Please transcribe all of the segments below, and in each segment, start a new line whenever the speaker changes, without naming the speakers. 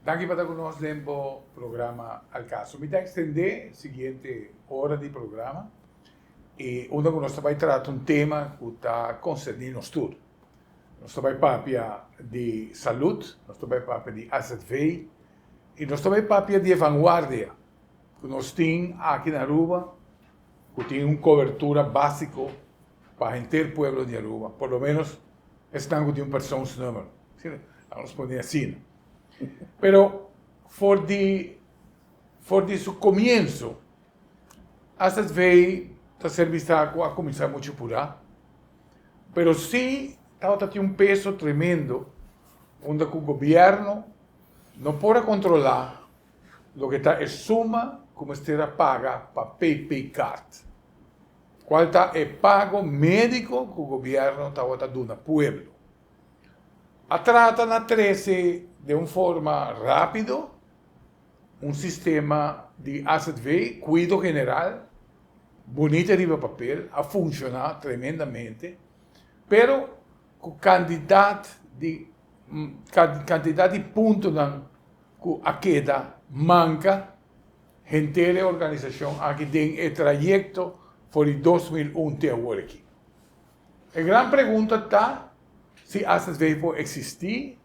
Danki pa ta ku nos den bo programa Al Caso. Mi ta ekstendé siguiente ora di programa i unda ku nos ta bai trata un tema ku ta konserní nos tur. Nos ta bai papia di salud, nos ta bai papia di azv i nos ta bai papia di e vanguardia ku nos tin aki na Aruba ku tin un kobertura básiko pa henter pueblo di Aruba, por lo menos esnan ku tin un persoonsnummer. Nos pone asina. Pero for di for di su comienzo azv ta ser bisa cu a cuminsa mucho pura, pero si tabata tin un peso tremendo unda cu gobierno no por a controla loke ta e suma cu mester a paga pa PP card, cual ta e pago medico cu gobierno tabata duna pueblo. A trata na trece den un forma rapido un sistema di azv, cuido general, bunita riba papel, a funciona tremendamente, pero cu cantidad di cantidad di puntonan cu a keda manca henter e organisacion aki den e trayecto for di 2001 te awor aki. E gran pregunta ta si azv por existi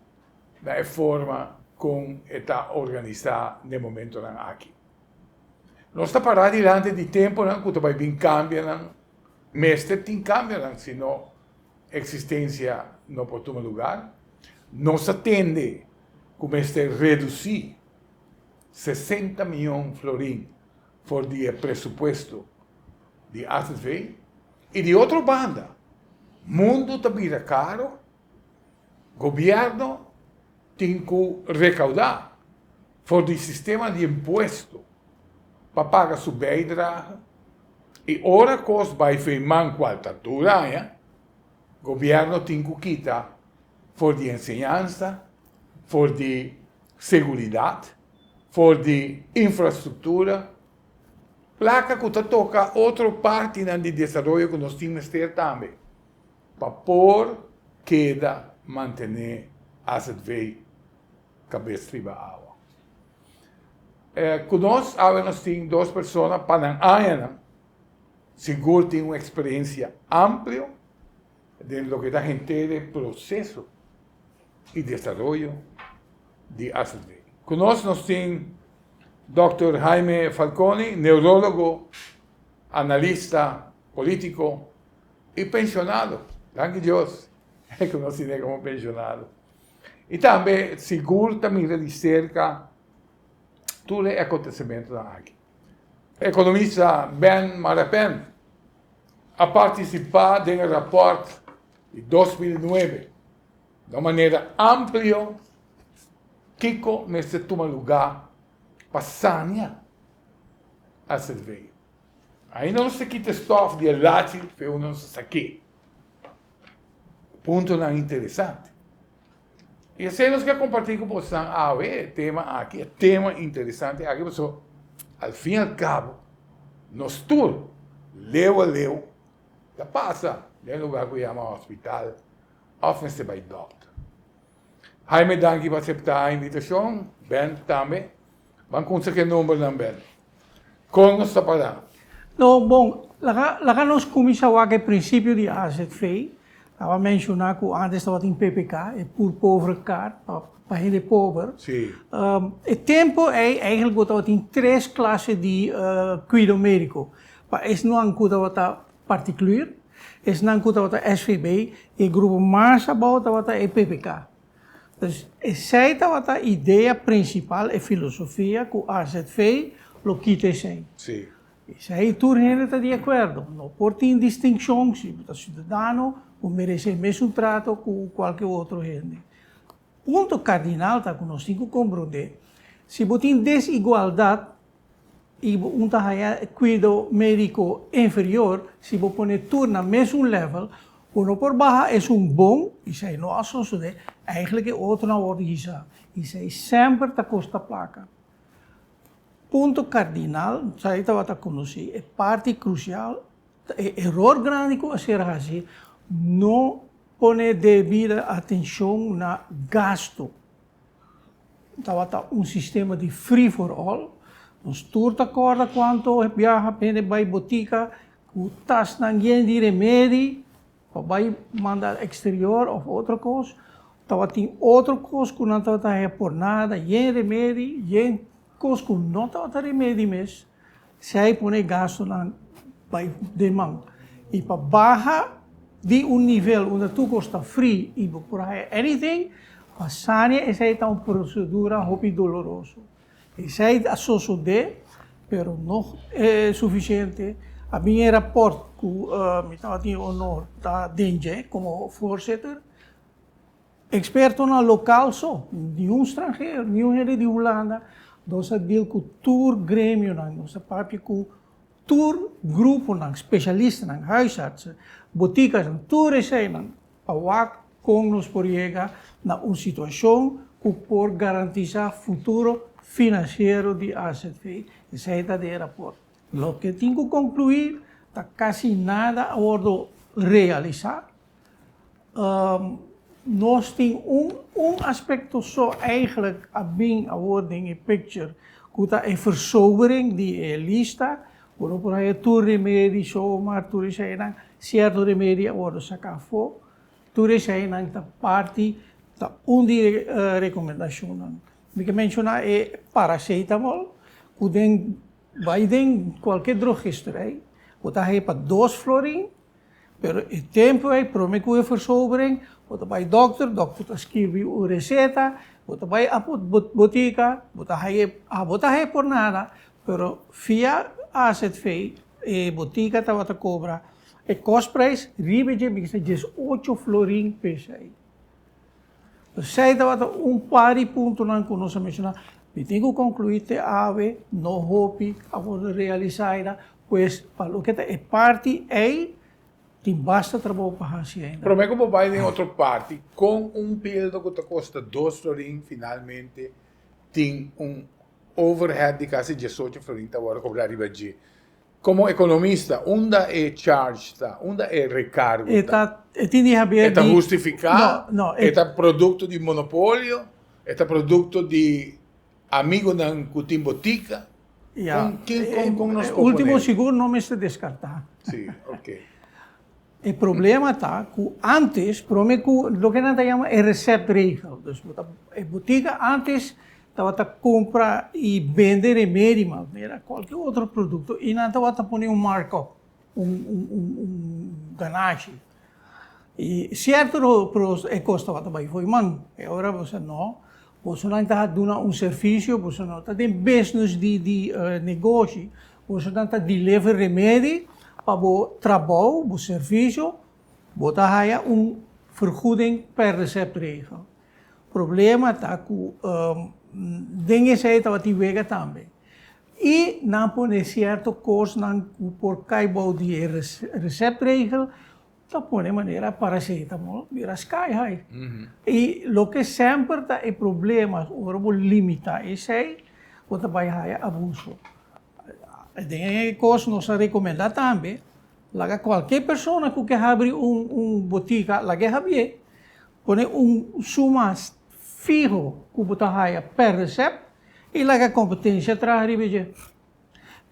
na e forma con e ta organisa n'e momentonan aki. Nos ta para dilanti di temponan cu ta bay bin cambianan, mester tin cambionan si no existencia no por tuma lugar. Nos ta tende cu mester reduci 60 miyon florin for di e presupuesto di azv y di otro banda mundo ta bira caro, gobierno tin cu recauda for di sistema di impuesto pa paga su bijdrage y ora cos bay fey man cual ta tur aña, gobierno tin cu kita for di enseñansa, for di seguridad, for di infrastructura. Plaka ku ta toka otro partinan di desaroyo ku nos tin mester tambe pa por keda mantené azv kabes riba awa. Ku nos awe nos tin dos persona pa nan añanan sigur tin un eksperensia amplio den loke ta henter e proseso i desaroyo di azv. Ku nos nos tin Dòkter Jaime Falconi, neurólogo, analista polítiko i penshonado. Danki Dios ku nos tine komo penshonado. I tambe sigur ta mira di serka tur e akontesimentunan aki. Ekonomista Ben Marapen a partisipá den e rapòrt di 2009 na un manera amplio. Kiko mester tuma lugá pa sania azv? Ainda nos ta kita e stòf di e lachi fe unda nos ta sak'é. Puntonan interesante. I esei nos ke kompartí ku bosnan awe, e tema aki, e tema interesante aki, pasobra al fin i al kabo nos tur leu a leu ta pasa den e lugá ku yama hospital òf mester bai dòkter. Jaime danki pa acepta invitacion, Ben tambe. Ban cunsa cu e nombernan Ben. Con nos ta para?
No, bon, laga laga nos cuminsa wak e principio di azv. Taba menciona cu antes tabatin PPK, e Poor Pover Kaart, pa pa hende pober.
Si.
E tempo ey eigenlijk bo tabatin tres clase di cuido medico. Pa esnan cu tabata particulier, esnan ku tabata SVB i e grupo mas abou tabata e PPK. Dus esei tabata idea prinsipal, e filosofia ku azv lo kita esei.
Sí.
Esei tur hende ta di akuerdo. No por tin distinkshon si bo ta siudadano, bo meresé e mesun trato ku kualke otro hende. Punto kardinal ta ku nos tin ku komprondé, si bo tin desigualdat, i bo un ta haña kuido médiko inferior, si bo pone tur na mesun level, bo no por baha esun bon, i esei no a sosodé, eigenlijk e otronan a wòrdu hisá. I esei semper ta kosta plaka. Punto kardinal, esei tabata konosí, e parti krusial, e eror grandi ku a ser hasi, no pone debida atenshon na gasto. tabata un sistema di free for all. Nos tur ta kòrda kuantu biaha hende bai botika ku tasnan yen di remedi pa bai manda eksterior òf otro kos. Tabatin otro kos ku nan tabata haña por nada, yen remedi, yen kos ku no tabata remedi mes. Esei pone e gastunan bai den man. I pa baha di un nivel unda tur kos ta free i bo por haña anything, pa sania esei ta un prosedura hopi doloroso. Esei a sosodé, pero no sufisiente. A bin e rapòrt ku mi tabatin e honor ta den dje komo voorzitter. Ekspertonan lokal so, niun stranhero, niun hende di Hulanda. Nos a deal ku tur gremionan, nos a papia ku tur gruponan, spesialistanan, huisartsen, botikasnan, tur eseinan pa wak kon nos por yega na un situashon ku por garantisá futuro finansiero di AZV. Esei ta den e rapòrt. Loke tin ku konkluí ta kasi nada a wòrdu realisá. Nos tin un un aspecto so eigenlijk a bin awor den e picture cu ta e versobering di e lista, cu no por haya tur remedi zomaar, tur eseinan, cierto remedi a wordo saca afo, tur eseinan ta parti, ta un di e recomendacionnan. Mi ke menciona e paracetamol cu den bay den cualkier drogisterij bo ta haya pa dos florin. Pero e tempu ei prome ku e versobering, bo ta bai dokter, dokter ta skirbi un reseta, bo ta bai botika, bo ta haña, abo ta haña por nada, pero via AZV e botika tabata kobra e kostprijs riba dje bisa diesocho florin p'esei. Esei tabata un par di puntonan ku nos a menshoná. Mi tin ku konkluí te awe no hopi a wòrdu realisá aina, pues pa loke ta e parti ei tin basta trabou pa hasi ainda.
Promé ku bo bai den otro parti, kon un pildo ku ta kosta dos florin finalmente tin un overhead di kasi diesocho florin ta wòrdu kobrá riba dje? Komo ekonomista, unda e charge ta? Unda e rekargo
E
ta?
ta, e tin di haber
E ta
di.
hustifiká?
No, no,
E
e.
ta produkto di monopolio? E ta produkto di amigonan ku tin botika?
Ya.
Kon, kin, kon, kon nos
E
por
último
ponel?
sigur no mester deskartá.
Sí, ok.
E problema ta ku ántes, promé ku loke nan ta yama e receptregel, dus bo ta, e botika ántes tabata kumpra i bende remedi mas mira kualke otro produkto i nan tabata pone un markup, un un un un ganashi. I sierto e kos tabata bai fo'i man, e ora bo sa no, bosonan ta duna un servisio, boso no ta den business di di negoshi, Bosonan ta deliver remedi pa bo trabou, bo servisio, bo ta haya un vergoeding per receptregel. Problema ta ku den esei tabatin wega tambe. I nan pone sierto kosnan ku por kai bou di e receptregel, ta pone manera paracetamol bira sky high. I loke semper ta e problema ora bo limita esei, bo ta bai haya abuso. Den e kos nos a rekomendá tambe, laga kualke persona ku ke habri un un botika laga e habié, pone un suma fiho ku bo ta haya per resèpt i laga kompetensia traha riba dje.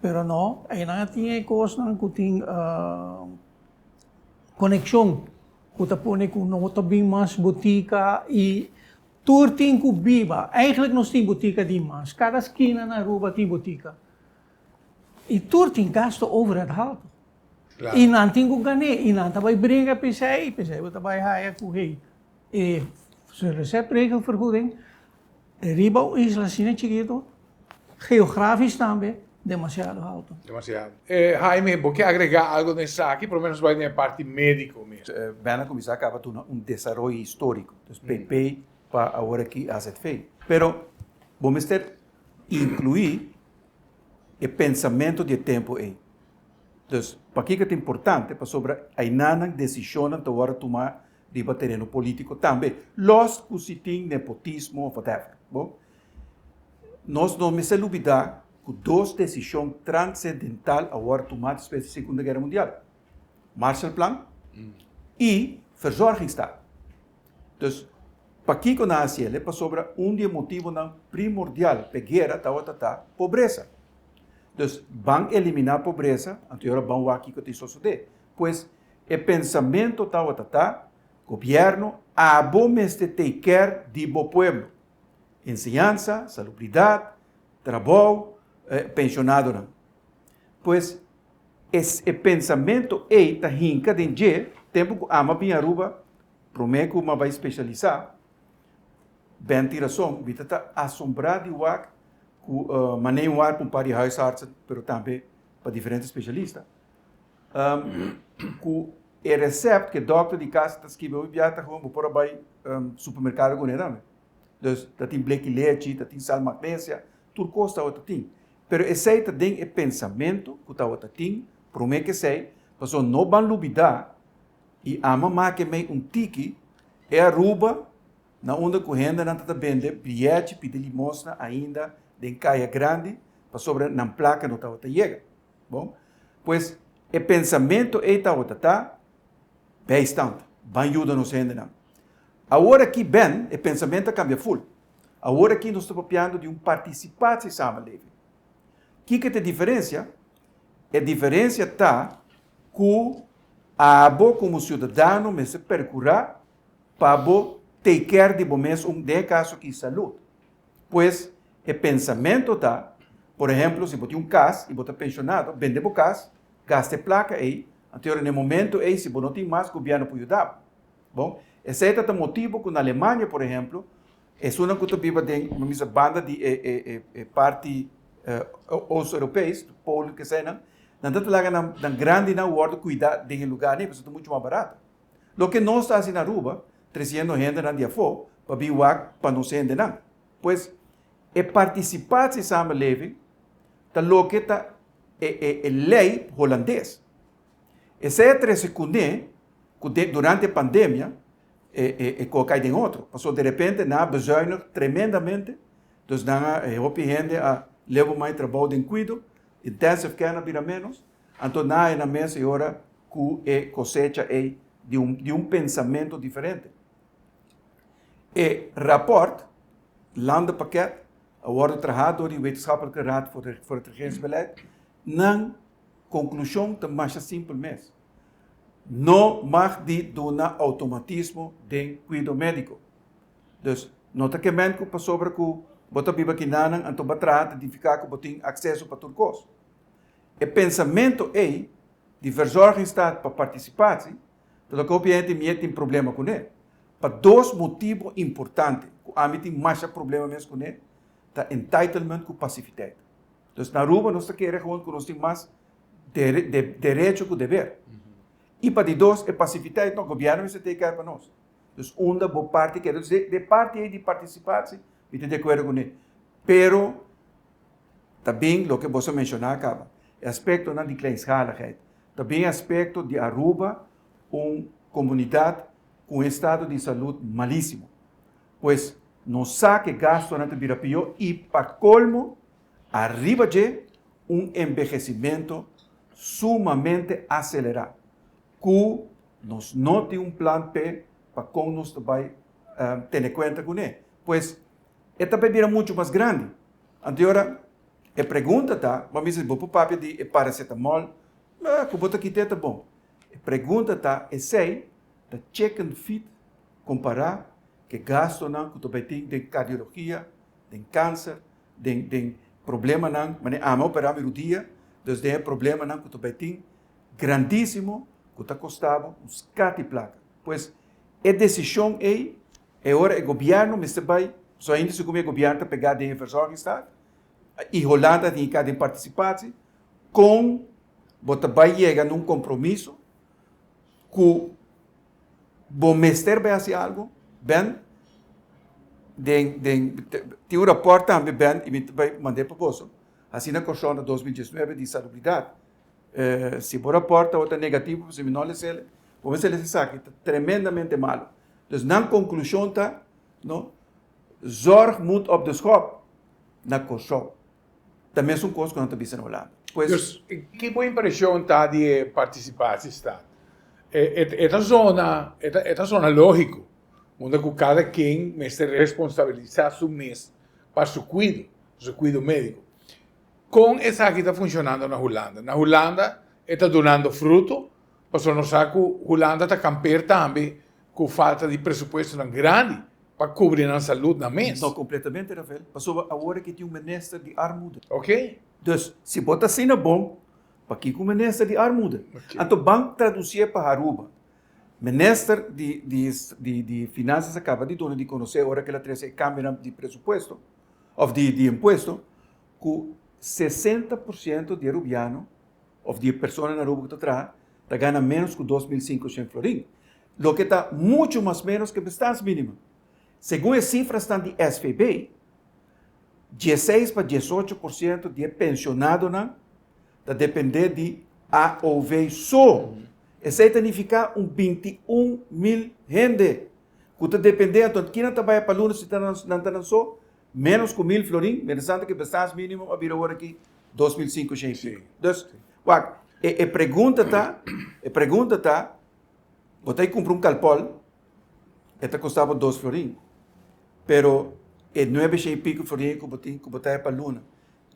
Pero no, einan a tin e kosnan ku tin konekshon ku ta pone ku no ta bin mas botika i tur tin ku biba. Eigentlik nos tin botika di mas. Kada skina na Aruba tin botika. I tur tin gasto overhead haltu. I nan tin ku gan'é i nan ta bai bringa p'esei i p'esei bo ta bai haya ku hey e receptregelvergoeding Riba un isla asina chikitu, geografisch tambe, demasiado haltu.
Demasiado. Jaime, bo ke agrega algo den esaki? Prome nos bai den e parti medico mes.
Bena kuminsá kaba duna un desaroyo históriko, dus PP pa awor aki azv. Pero bo mester inkluí e pensamentu di e tempu ei. Dus pakiko ta importante? Pasobra einanan desishonnan ta wòrdu tumá riba tereno politico tambe, los cu si tin nepotismo of whatever. Bo, nos no mester lubida cu dos decision transcendental a worde tuma despues di Segunda Guera Mundial, Marshall Plan y Verzorgingsstaat. Dus, Pakiko nan a hasi el? Pasobra un di e motibonan primordial p'e guera tabata ta pobresa. Dus ban eliminá pobresa, anto e ora ban wak kiko tin sosodé. Pues e pensamento tabata ta, Gobièrnu, abo mester take care di bo pueblo. Enseñansa, salubridat, trabou, penshonadonan. Pues e pensamento ei ta hinka den dje tempu ku ama bin Aruba promé ku m'a bai spesialisá. Ben tin rason, mi ta ta asombrá di wak ku manera un wak pa un par di huisartsen pero tambe pa diferente spesialista ku e recept ku e dòkter di kas ta skibi hopi bia ta gewoon bo por a bai supermerkado kuné tambe. Dus ta tin bleki lechi, ta tin sal magnesia, tur kos tabata tin. Pero esei ta den e pensamentu ku tabata tin promé ku esei, pasobra no ban lubidá i ama make mei un tiki e Aruba na unda ku hendenan ta ta bende biyechi pidi limosna ainda den kaya grandi pasobra nan plaka no tabata yega. Bon, pues e pensamentu ei tabata ta bijstand, ban yuda nos hendenan. Awor aki ben e pensamentu a kambia ful. Awor aki nos ta papiando di un participatie samenleving. Kiko ta e diferencia? E diferencia ta ku abo komo ciudadano mester percura pa bo take care di bo mes un, den e caso aki salud. Pues e pensamento ta, por ehemplo si bo tin un cas y bo ta pensionado, bende bo cas, gasta e placa ey, anto ora na e momento ey si bo no tin mas gobierno por yuda bo. Bon, esei ta ta motibu ku na Alemania, por ehemplo, esunnan ku ta biba den, mi bisa, banda di e e e parti Oost-Europees, Polen ku eseinan, nan ta ta laga nan nan grandinan wòrdu kuidá den e lugarnan ei pasobra ta muchu mas barato. Loke nos ta hasi na Aruba, tresiendo hendenan di afó pa bin wak pa nos hendenan. Pues, e participatiesamenleving ta loke ta e e e lei holandes. Esei a trese kuné ku den durante e pandemia e e e kos a kai den otro. Pasobra derepente nan a bezuinig tremendamente, dus nan a e hopi hende a leba mai trabou den kuido, intensive care a bira ménos, anto nan a haña nan mes e ora ku e kosecha ei di un di un pensamentu diferente. E rapòrt Landenpakket a wòrdu trahá dor di Wetenschappelijke Raad voor het Regeringsbeleid, nan Konklushon ta masha simpel mes, No mag di duna outomatismo den kuido médiko. Dus, no ta kemen ku pasobra ku bo ta biba kinanan anto bo a traha ta nifiká ku bo tin akseso pa tur kos. E pensamentu ei di verzorgingsstaat pa partisipatie ta loke hopi hende mie tin problema kuné. Pa dos motibu importante ku ami tin masha problema mes kuné ta entitlement ku pasiviteit. Dus na Aruba nos ta kere gewoon ku nos tin mas derecho ku deber. I pa di dos e pasiviteit no, gobièrnu mester take care pa nos. Dus unda bo parti keda. Dus de parti ei di partisipatie mi ta di akuerdo kuné. Pero ta bin loke boso a menshoná kaba, e aspektonan di kleinschaligheid. Ta bin e aspekto di Aruba un komunidat ku un estado di salud malisimo. Pues nos sa ku e gastonan ta bira pió i pa kolmo ariba dje un enbehecimento sumamente acelerá cu nos no tin un plan p'e pa con nos ta bay tene cuenta cune. Pues e ta bay bira mucho mas grandi. Anto e ora e pregunta ta, bo a bisa bo por papia di e paracetamol, cu bo ta kit'e ta bon. E pregunta ta esey ta chicken feed compara cu e gastonan cu ta bay tin den cardiologia, den cancer, den den problemanan, manera ami a opera mi rudia, dus den e problemanan ku ta bai tin grandisimo ku ta kosta bo un skat di plaka. Pues e desishon ei e ora e gobièrnu mester bai, pasobra ainda segun mi e gobièrnu ta pegá den e verzorgingsstaat i Holanda tin ka den partisipatie, kon bo ta bai yega na un kompromiso ku Bo mester bai hasi algo, Ben, den, den, tin un raport tambe, Ben, i mi ta bai mand'é pa boso, hasi na Kòrsou na 2019 di salubridat. Eh, si bo raport tabata negativo, pasobra mi no les'el, bo mester lesa esaki, ta tremendamente malo. Dus nan konklushon ta, no, zorg moet op de schop na Kòrsou. Ta mesun kos ku nan ta bisa na Hulanda. Pues.
Dus, ki bo impreshon ta di e partisipasiestaat? E ta zona, e ta zona lógiko. Unda ku kada ken mester responsabilisá su mes pa su kuido, su kuido médiko. Kon esaki ta funshonando na Hulanda? Na Hulanda e ta dunando fruto, pasobra nos sa ku Hulanda ta kamper tambe ku falta di presupuestonan grandi pa kubri nan salud nan mes.
No kompletamente, Rafael, pasobra awor aki tin un minister di armoede.
Oké.
Dus, si bo ta asina bon, pakiko un minister di armoede? Anto ban tradusié pa Aruba. Minister di di di di Finanzas a kaba di duna di konosé ora ku el a trese e kambionan di presupuesto òf di di impuesto ku 60% di e rubiano òf di e persona na Aruba ku ta traha ta gana ménos ku 2500 florin, loke ta muchu mas ménos ku e bestaansminimum. Segun e sifrasnan di SVB, 16 pa 18% di e pensionadonan ta dependé di AOV so. Esei ta nifiká un 21 mil hende ku ta dependé. Anto kinan ta bai pa luna si nan ta nan so? Ménos ku mil florin, mientrastanto ku e bestaansminimum a bira awor aki 2500 i piko. Dus, wak, e e pregunta ta, e pregunta ta, bo ta kumpra un kalpòl, e ta kosta bo dos florin, pero e nuebe shen i piko florin ku bo tin, ku bo ta pa luna,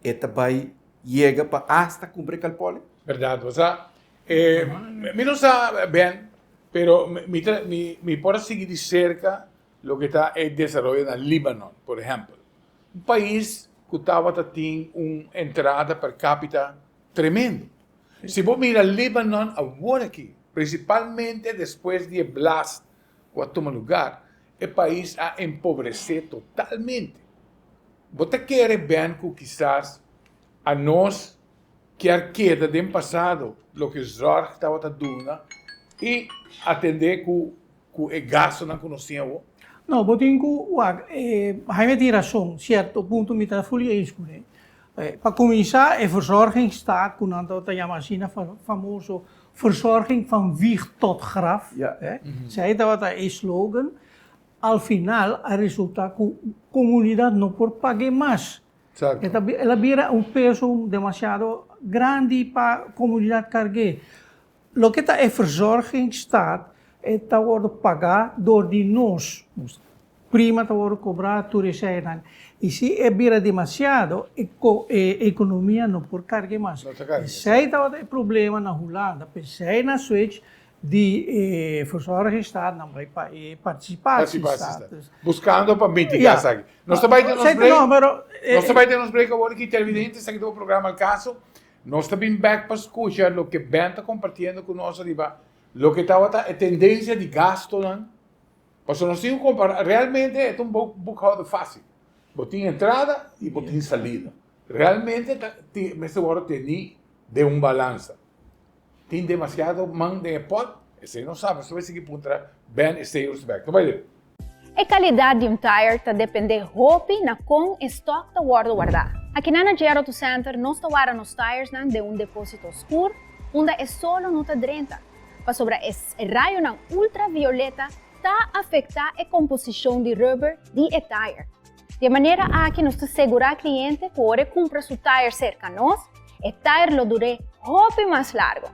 e ta bai yega pa asta kumpra e kalpòl?
Berdad, bo sa, e mi no sa Ben, pero mi ta mi mi por a sigui di serka loke ta e desaroyo na Libanon, por ehèmpel. Un pais ku tabata tin un entrada per capita tremendo. Si bo mira Libanon awor aki, prinsipalmente despues di e blast ku a tuma lugar, e pais a empobresé totalmente. Bo ta kere Ben ku kisas anos kier keda den pasado loke zorg tabata duna i atendé ku Ku e gastunan ku nos tin awor?
No, bo tin ku wak, Jaime tin rason, sierto punto mi ta fuli eens kuné. Pa kuminsá e verzorgingsstaat ku nan tabata yama asina famoso verzorging van wieg tot graf, esei tabata e slogan, al final a resultá ku komunidat no por pag'é mas. El a bira un peso demasiado grandi pa komunidat karg'é. Loke ta e verzorgingsstaat e ta wordo paga door di nos. Nos prima ta wordo cobra tur eseinan. Y si e bira demasiado e e economia no por carga mas. Esei tabata e problema na Hulanda. P'esei nan switch di e verzorgingsstaat nan bai pa e participatiestaat.
Buscando pa mitiga esaki. Nos ta bai den nos break. Nos ta bai den nos break awor aki televidente esaki ta bo programa Al Caso. Nos ta bin bek pa skucha loke Ben ta kompartiendo ku nos riba loke tabata e tendensia di gastonan. Pasobra nos tin ku kompara, realmente e ta un boekhouder fásil. Bo tin entrada i bo tin salida. Realmente ta mester wòrdu tení den un balansa. Tin demasiado man den e pòt? Esei nos sa, nos ta bai sigui puntra Ben Esteros bek. Ta bai den.
E kalidat di un tire ta dependé hopi na kon e stòk ta wòrdu wardá. Akinan na JR Auto Center nos ta warda nos tiresnan den un depósito skur unda e solo no ta drenta, pasobra e rayonan ultravioleta ta afektá e komposishon di rubber di e tire. Di e manera aki nos ta segurá kliente ku ora e kumpra su tire serka nos, e tire lo dur'é hopi mas largu.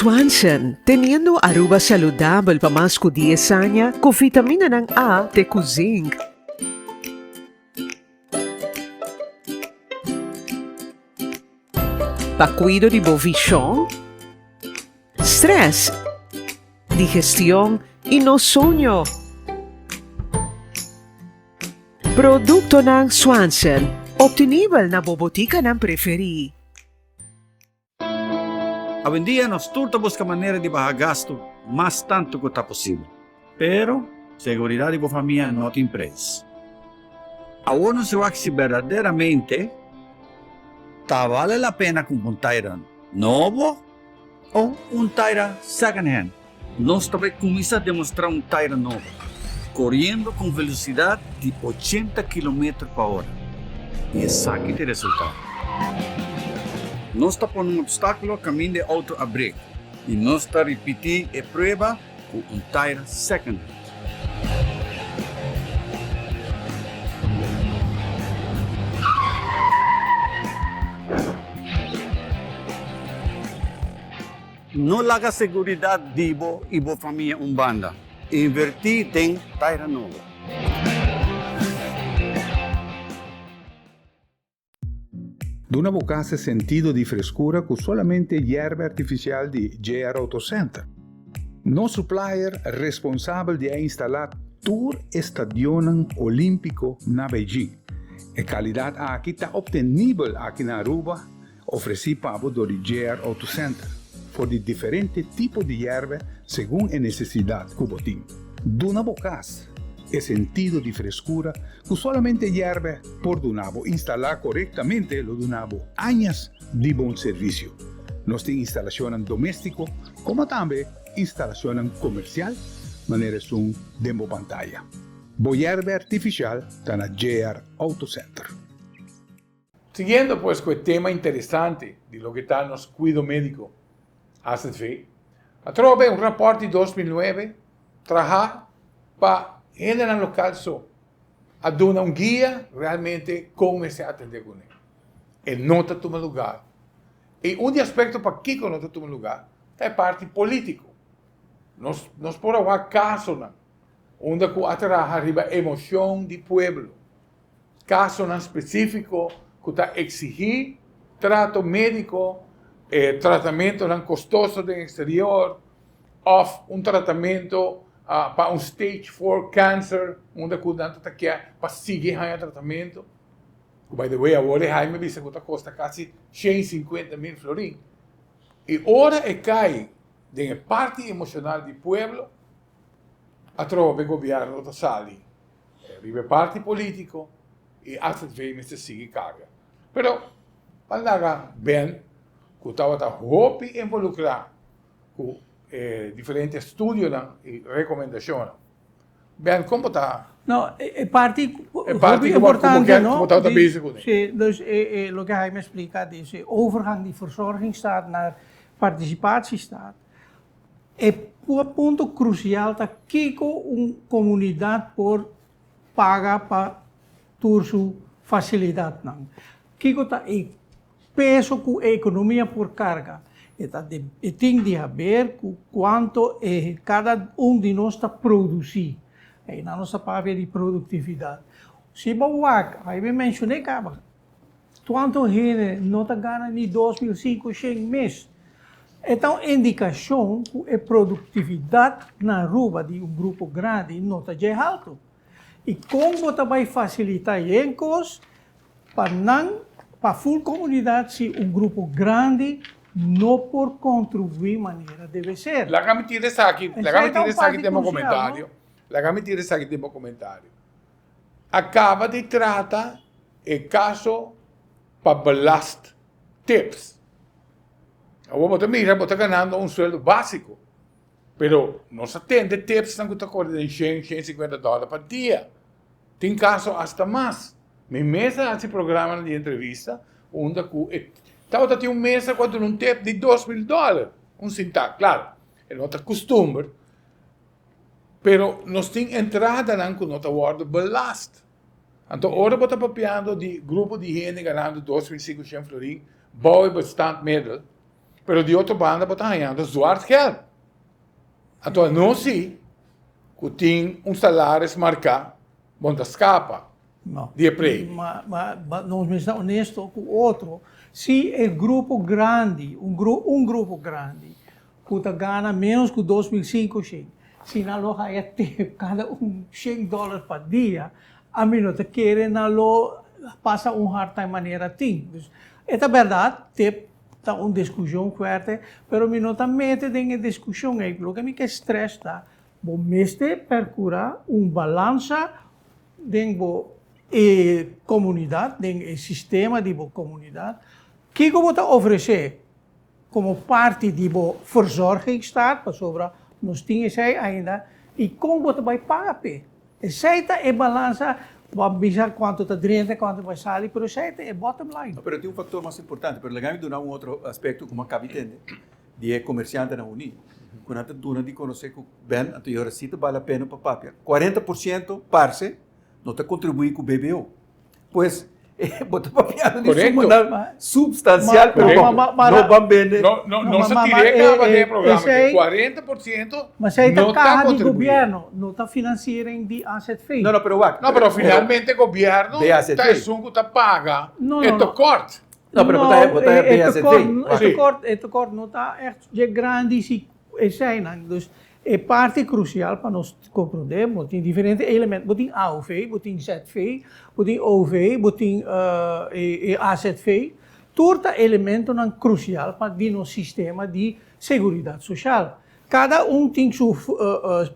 Swanson, teniendo Aruba saludabel pa mas cu dies aña cu vitaminanan A te cu zinc. Pa cuido di bo vision, stress, digestion y nos soño. Productonan Swanson, obtenibel na bo boticanan preferi.
Awendia nos tur ta buska manera di baha gastu mas tantu ku ta posibel. Pero, seguridad di bo famia no tin prijs. Awor nos wak si berdaderamente ta bale la pena cumpra un taira nobo o un taira second hand. Nos ta bay cuminsa demostra un taira nobo, coriendo cu un velocidad di ochenta kilometer pa ora. Y esaki ta e resultado. Nos ta pone un obstaculo caminda e auto a brek y nos ta ripiti e prueba cu un taira second hand. No laga seguridad di bo y bo famia un banda. Inverti den taira nobo.
Duna bo cas e sentido di frescura cu solamente yerba artificial di JR Auto Center. Nos supplier responsabel di a instala tur e stadionnan olimpico na Beijing. E calidad aki ta obtenibel aki na Aruba, ofreci pa bo dor di JR Auto Center, for di diferente tipo di yerba segun e necesidad cu bo tin. Duna bo cas e sentido di frescura Ku solamente yèrbè por duna bo instalá korektamente lo duna bo añas di bon servisio. Nos tin instalashonnan doméstiko komo tambe instalashonnan komersial manera esun den bo pantaya. Bo yèrbè artifisial ta na JR Auto Center. Siguiendo pues ku e tema interesante di loke ta nos kuido médiko, AZV, atrobe un rapòrt di 2009 Traha pa hendenan lokal so a duna un guia realmente kon mester atende kuné. E no ta tuma lugar. I un di aspekto pakiko no ta tuma lugar ta e parti politiko. Nos nos por a wak kasonan unda ku a traha riba emocion di pueblo. Kasonan spesífiko ku ta eksigí trato médiko, tratamentonan kostoso den eksterior òf un tratamentu pa un stage four cancer unda ku nan ta ke pa sigui haña tratamentu, ku by the way awor e Jaime bisa ku ta kosta kasi 150 mil florin. I ora e kai den e parti emoshonal di pueblo, atrobe gobièrnu ta sali riba e parti politico y AZV mester sigui carga. Pero pa laga Ben cu tabata hopi involucra cu e diferente estudionan y recomendacionnan. Ben, con bo ta?
No, e parti
E parti
hopi
cu bo
importante,
cu
no?
bo tabata bezig cu ne.
Sí, dus e e loke Jaime a splica di e overgang di verzorgingsstaat naar participatiestaat. E punto krusial ta kiko un komunidat por paga pa tur su fasilidatnan. Kiko ta e peso ku e ekonomia por karga. E ta e tin di haber ku kuanto e kada un di nos ta produsí. Einan nos ta papia di produktividat. Si bo wak, ai mi menshoné kaba, Kuantu hende no ta gana ni 2500 mes? E ta un indikashon ku e produktividat na Aruba di un grupo grandi no ta dje haltu. I kon bo ta bai fasilitá yen kos pa nan, pa ful komunidat si un grupo grandi no por kontribuí manera debe ser?
Laga mi tira esaki, laga mi
Esei ta
tira
un
esaki
parti
den bo
krusial, no?
komentario. Laga mi tira esaki den bo komentario. A kaba di trata e kaso pa belast tips. Awor bo ta mira bo ta ganando un sueldo básiko, pero nos a tende tipsnan ku ta kore den shen, shen sinkuenta dòler pa dia. Tin kaso asta mas. Mi mes a hasi programanan di entrevista unda ku e tabata tin un mesa ku a duna un tip di 2000 dòler, un sintá. Klaro, e no ta kustumber. Pero nos tin entradanan ku no ta wòrdu belast. Anto ora bo ta papiando di grupo di hende ganando 2500 florin bou e bestandmiddel, pero di otro banda bo ta hañando zwart geld. Anto anos si ku tin un salaris marká, bo no ta skapa
No.
di e prei.
Ma, ma, ma nos mester ta honesto ku otro. Si e grupo grandi, un gru, un grupo grandi, ku ta gana ménos ku 2500, si nan lo haya tep kada un shen dòler pa dia, ami no ta kere nan lo pasa un hard time manera tin. Dus, e ta bèrdat, tep ta un diskushon fuerte, pero mi no ta mete den e diskushon ei. Loke mi ke stress ta. Bo mester percura un balansa den bo e comunidad, den e sistema di bo comunidad. Kico bo ta ofrece como parti di bo verzorgingsstaat, pasobra nos tin esey ainda, y con bo ta bay paga p'e. Esey ta e balansa, bo a bisa cuanto ta drenta, cuanto bay sali, pero esey ta e bottom line.
No, pero tin un factor mas importante, pero laga mi duna un otro aspecto cu mi a caba di tende di e comerciantenan uni, cu nan ta duna di conoce cu Ben, anto y ora si ta bal la pena pa papia, 40% parce no ta contribui cu BBO. Pues, bo ta papiando di sumanan substancial, pero no ban bende.
No, no, no se tira caba den e programa, que 40%
Ma esey
no
ta
ta
caha di
contribui.
gobierno, no ta financiering di AZV.
No, no, pero wak.
No, pero finalmente gobierno ta esun cu ta paga e tekort.
No, pero bo ta, bo ta BAZV.
E tekort, e tekort no ta echt dje grandi si eseynan. Dus e parti crucial pa nos comprende, bo tin diferente elemento, bo tin AOV, bo tin ZV, bo tin OV, bo tin e AZV. Tur ta elementonan crucial pa di nos sistema di seguridad social. Cada un tin su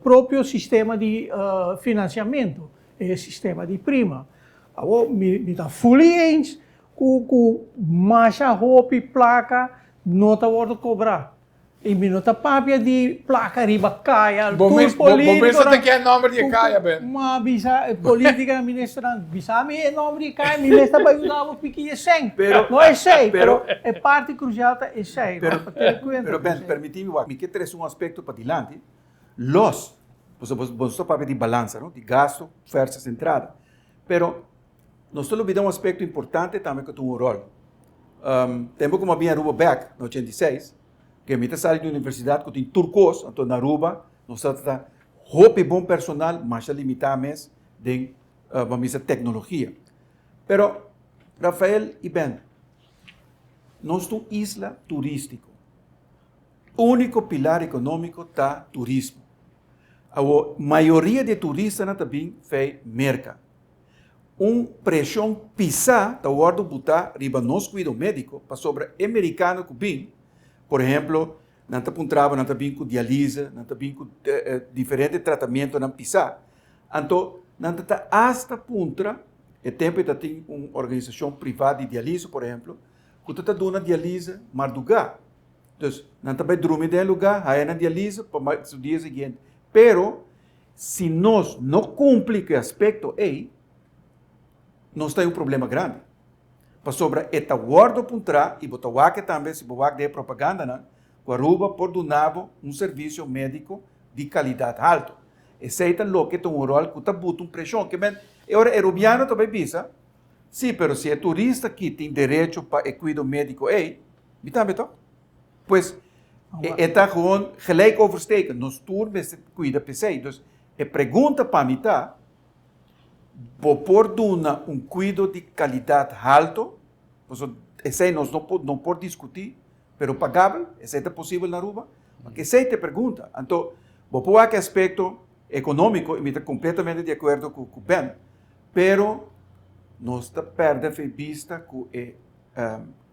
propio sistema di financiamento, e sistema di prima. Awor mi ta fully eens Ku ku masha hopi plaka no ta wordo kobra. I mi no ta papia di plaka riba kaya.
Bo
Tur
mes, bo, bo mes ta
politikonan
ke nomber di e
ku
kaya,
ku
Ben.
Ma bisa e politikonan ministernan bisa mi e nomber di e kaya mi mes ta bai yuda bo piki e sèn.
Pero,
No esei,
pero,
pero e parti krusial ta esei,
pero,
no? Pa tene kuenta
pero
ku
Ben,
esei.
permiti mi wak, mi ke trese un aspekto padilanti, los, pasobra bo, bo ta papia di balansa, no, di gasto versus entrada. Pero Nos ta lubida un aspecto importante tambe cu ta un rol. Tempo cu mi a bin Aruba bek na 86, ke mi ta sali di universidad cu tin tur cos, anto na Aruba nos ta ta hopi bon personal, masha limita mes den bo a bisa tecnologia. Pero Rafael y Ben, nos ta un isla turistico. Unico pilar economico ta turismo. Awor, mayoria di e turistanan ta bin fei Merca. Un preshon pisá ta wòrdu butá riba nos kuido médiko pasobra e merikano ku bin, por ehemplo, nan ta puntra bo, nan ta bin ku dialise, nan ta bin ku diferente tratamientonan pisá. Anto nan ta ta asta puntra, e tempu e ta tin un organisashon privá di dialise, por ehemplo, ku ta ta duna dialise mardugá. Dus nan ta bai drumi den e lugá, haya nan dialise pa su dia siguiente. Pero Si nos no cumpli cu e aspecto ey, nos ta den un problema grandi. Pasobra e ta wordo puntra y bo ta wak e tambe si bo wak den e propagandanan cu Aruba por duna bo un servicio medico di calidad halto. Esey ta loke ta un rol cu ta buta un presion. Ke men e ora e Rubiano ta bay bisa, si pero si e turista aki tin derecho pa e cuido medico ey, mi tambe to. Pues, e ta gewoon gelijk oversteken. Nos tur mester cuida p'esey. Dus, e pregunta pa mi ta, bo por duna un cuido di calidad halto? Pasobra esey nos no por, no por discuti, pero pagabel, esey ta posibel na Aruba? Esey ta e pregunta. Anto, bo por wak e aspecto economico, y mi ta completamente di acuerdo cu Ben, pero nos ta perde fe bista cu e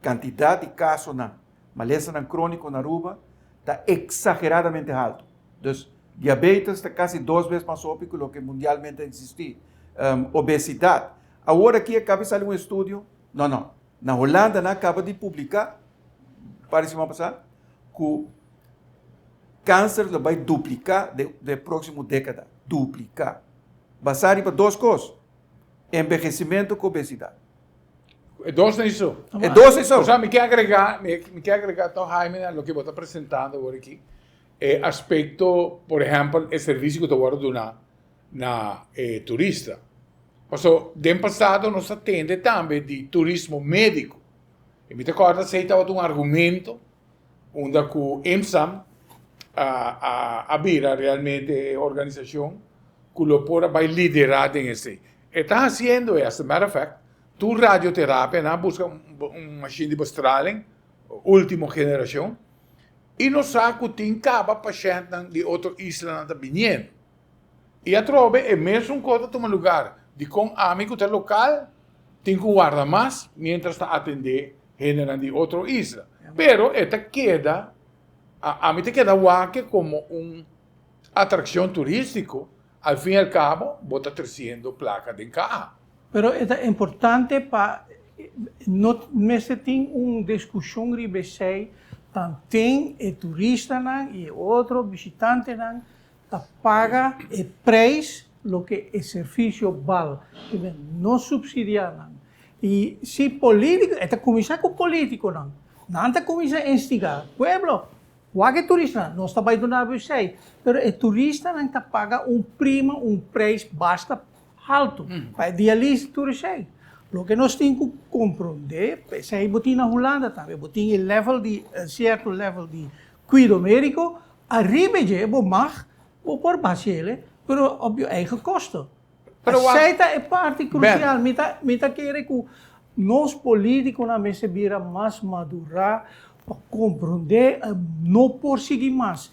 cantidad di casonan, malesanan cronico na Aruba ta exageradamente halto. Dus diabetes ta casi dos bes mas hopi cu loke mundialmente a existi. Obesidad. Awor aki a caba di sali un estudio, no no, na Holanda nan a caba di publica, un par di siman pasa, cu cancer lo bay duplica den e proximo decada. Duplica. Basa riba dos cos, envejecimento cu obesidad.
E dos na iso.
E dos na iso.
Osea, mi ke agrega, mi ke agrega to Jaime na loke bo ta presentando awor aki, e aspecto, por ehempel, e servicio ku ta wòrdu duna na e turista. Paso den pasado nos a tende tambe di turismo medico. I mi ta kòrda esei tabata un argumento unda ku IMSAM a a a bira realmente e organisashon ku lo por a bai liderá den esei. E ta hasiendo e, as a matter of fact, tur radioterapia nan a buska un machine di bestraling, ultimo generacion, y nos sa cu tin caba pashentnan di otro islanan ta biniendo. Y atrobe e mesun cos ta tuma lugar, dicon ami cu ta local tin cu warda mas mientras ta atende hendenan di otro isla. Pero e ta keda, ami ta keda wak como un. atraccion turistico, al fin y al cabo bo ta treciendo placa den caha.
Pero e ta importante pa no mester tin un discusion riba esey, tanten e turistanan y e otro bishitantenan ta paga e prijs loke e servicio bal, no subsidia nan. Y si politico, e ta cuminsa cu politiconan, nan ta cuminsa instiga pueblo, wak e turistanan, nos ta bay duna bo esey, pero e turistanan ta paga un prima, un prijs basta halto pa e dialyse tur esey. Loke nos tin cu comprende, esey bo tin na Hulanda tambe, bo tin e level di, cierto level di cuido medico, ariba dje bo mag, bo por basiele, pero op je eigen kosten. Esei ta e parti krusial. Mi ta mi ta kere ku nos politikonan mester bira mas madurá pa komprondé no por sigui mas.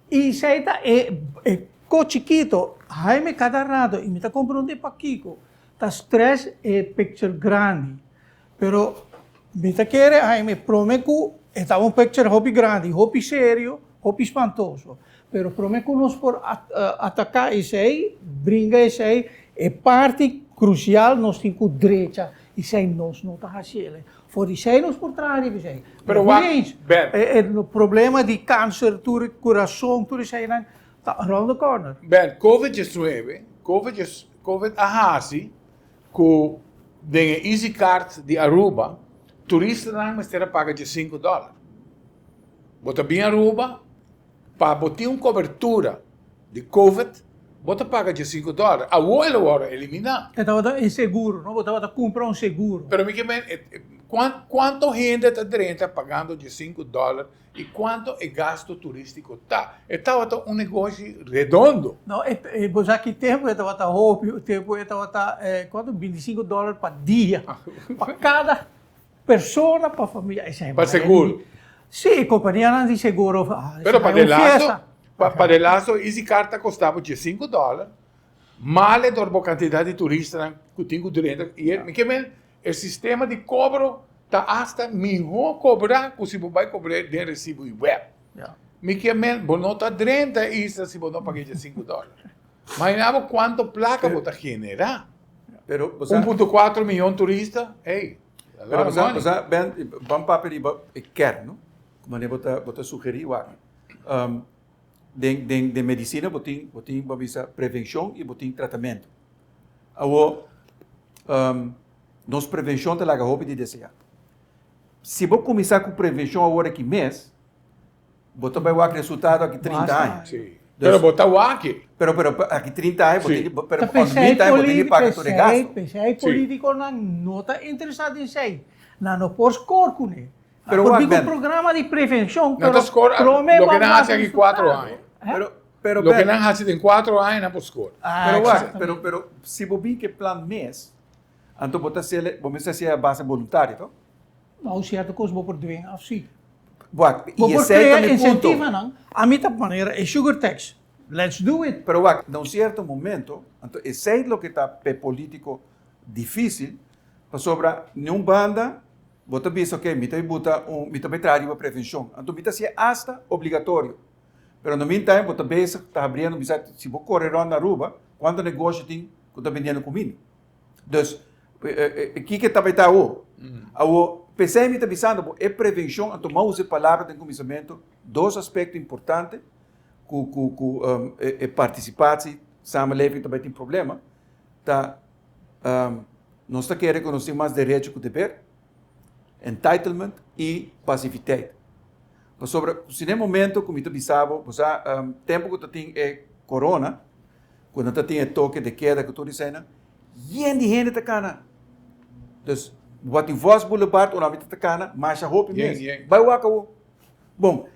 I esei ta e e ko chikito, Jaime kada rato i mi ta komprondé pakiko ta stress e picture grandi. Pero mi ta kere Jaime prome ku e ta un picture hopi grandi, hopi serio, hopi spantoso. Pero prome ku nos por ataká esei, bringa esei, e parti krusial nos tin ku drecha esei nos no ta hasi el. For di esei nos por traha riba esei.
Pero wak, Ben.
E problema di kanser, tur kurason, tur eseinan ta around the corner.
Ben, Covid 19, Covid, Covid a hasi Ku den e Easy Card di Aruba, turistanan mester a paga diesinku dòler. Bo ta bin Aruba, pa bo tin un kobertura di Covid, bo ta paga diesinku dòler. Awor el a wòrdu eliminá.
E tabata e seguro, no? Bo tabata kumpra un seguro.
Pero mi ke men, kuantu hende ta drenta pagando diesinku dòler I kuantu e gasto turístiko ta? E tabata un negoshi redondo.
No, e bo sa ki tempu e tabata hopi, tempu e tabata kuantu bintisinko dòler pa dia, pa kada persona, pa famia. Esei
Pa seguro.
Si, e kompanianan di seguro
Pero pa de lasto, pa de lasto Easy Card ta kosta bo diesinko dòler, male dor bo kantidat di turistanan ku tin ku drenta, i e mi ke men E sistema di kobro ta asta mihó kobrá ku si bo bai kobr'é den resibo i web. Mi ke men, bo no ta drenta e isla si bo no pag'é diesinku dòler. Imaginá bo kuantu plaka bo ta generá. 1.4 miyon turista, ey, a lot of money.
Pero bo sa, Ben, ban papia riba e kern, no? Manera bo ta, bo ta sugerí wak. Den, den, den medisina bo tin, bo tin, bo a bisa prevenshon i bo tin tratamentu. Awor, nos prevenshon ta laga hopi di deseá. Si bo kuminsá ku prevenshon awor aki mes, bo ta bai wak resultado aki trinta aña.
Sí. Pero bo ta wak e.
Pero, pero aki trinta aña bo tin ki, pero on the meantime bo tin ki paga tur e gasto.
P'esei politikonan no ta interesá den esei. Nan no por skor kuné.
Pero
Por
wak,
bin un
Ben.
programa di prevenshon,
Nan
pero
ta skor
prome
loke
bo
nan
wak
hasi aki kuatro
resultado.
aña.
Pero, pero
Loke
Ben.
nan hasi den kuatro aña nan por skor.
Ah,
Pero wak,
exactamente.
pero, pero si bo bin ke plan mes, anto bo ta hasiel, bo mester hasiel a base boluntario, to?
Nou, sierto kos bo por dwing af, si.
Wak,
Bo
i
por
esei ta
krea
mi punto.
insentivanan, ami ta manera e sugar tax, let's do it.
Pero wak, na un sierto momento, anto esei loke ta p'e politico dificil, pasobra ni un banda Bo ta bisa, ok, mi ta buta un, mi ta bai traha riba prevenshon. Anto mi ta hasié asta obligatorio. Pero na meantime bo ta bezig ta habriendo, bisa si bo kore rònt na Aruba, kuantu negoshi tin ku ta bendiendo kuminda. Dus, kiko ta bai ta awor? Awor, p'esei mi ta bisando bo, e prevenshon, anto mi a usa e palabra den kuminsamentu, dos aspekto importante ku ku ku e partisipatie, samenleving ta bai tin problema, ta Nos ta kere ku nos tin mas derecho ku deber, entitlement i pasiviteit. Pasobra si na e momento ku mi ta bisa bo, bo sa tempu ku ta tin e corona, ku nan ta tin e toke de keda ku tur eseinan, yen di hende ta kana. Dus bo a tin Vos Boulevard ora mi ta kana, masha hopi mes. Bai wak awo. Bon,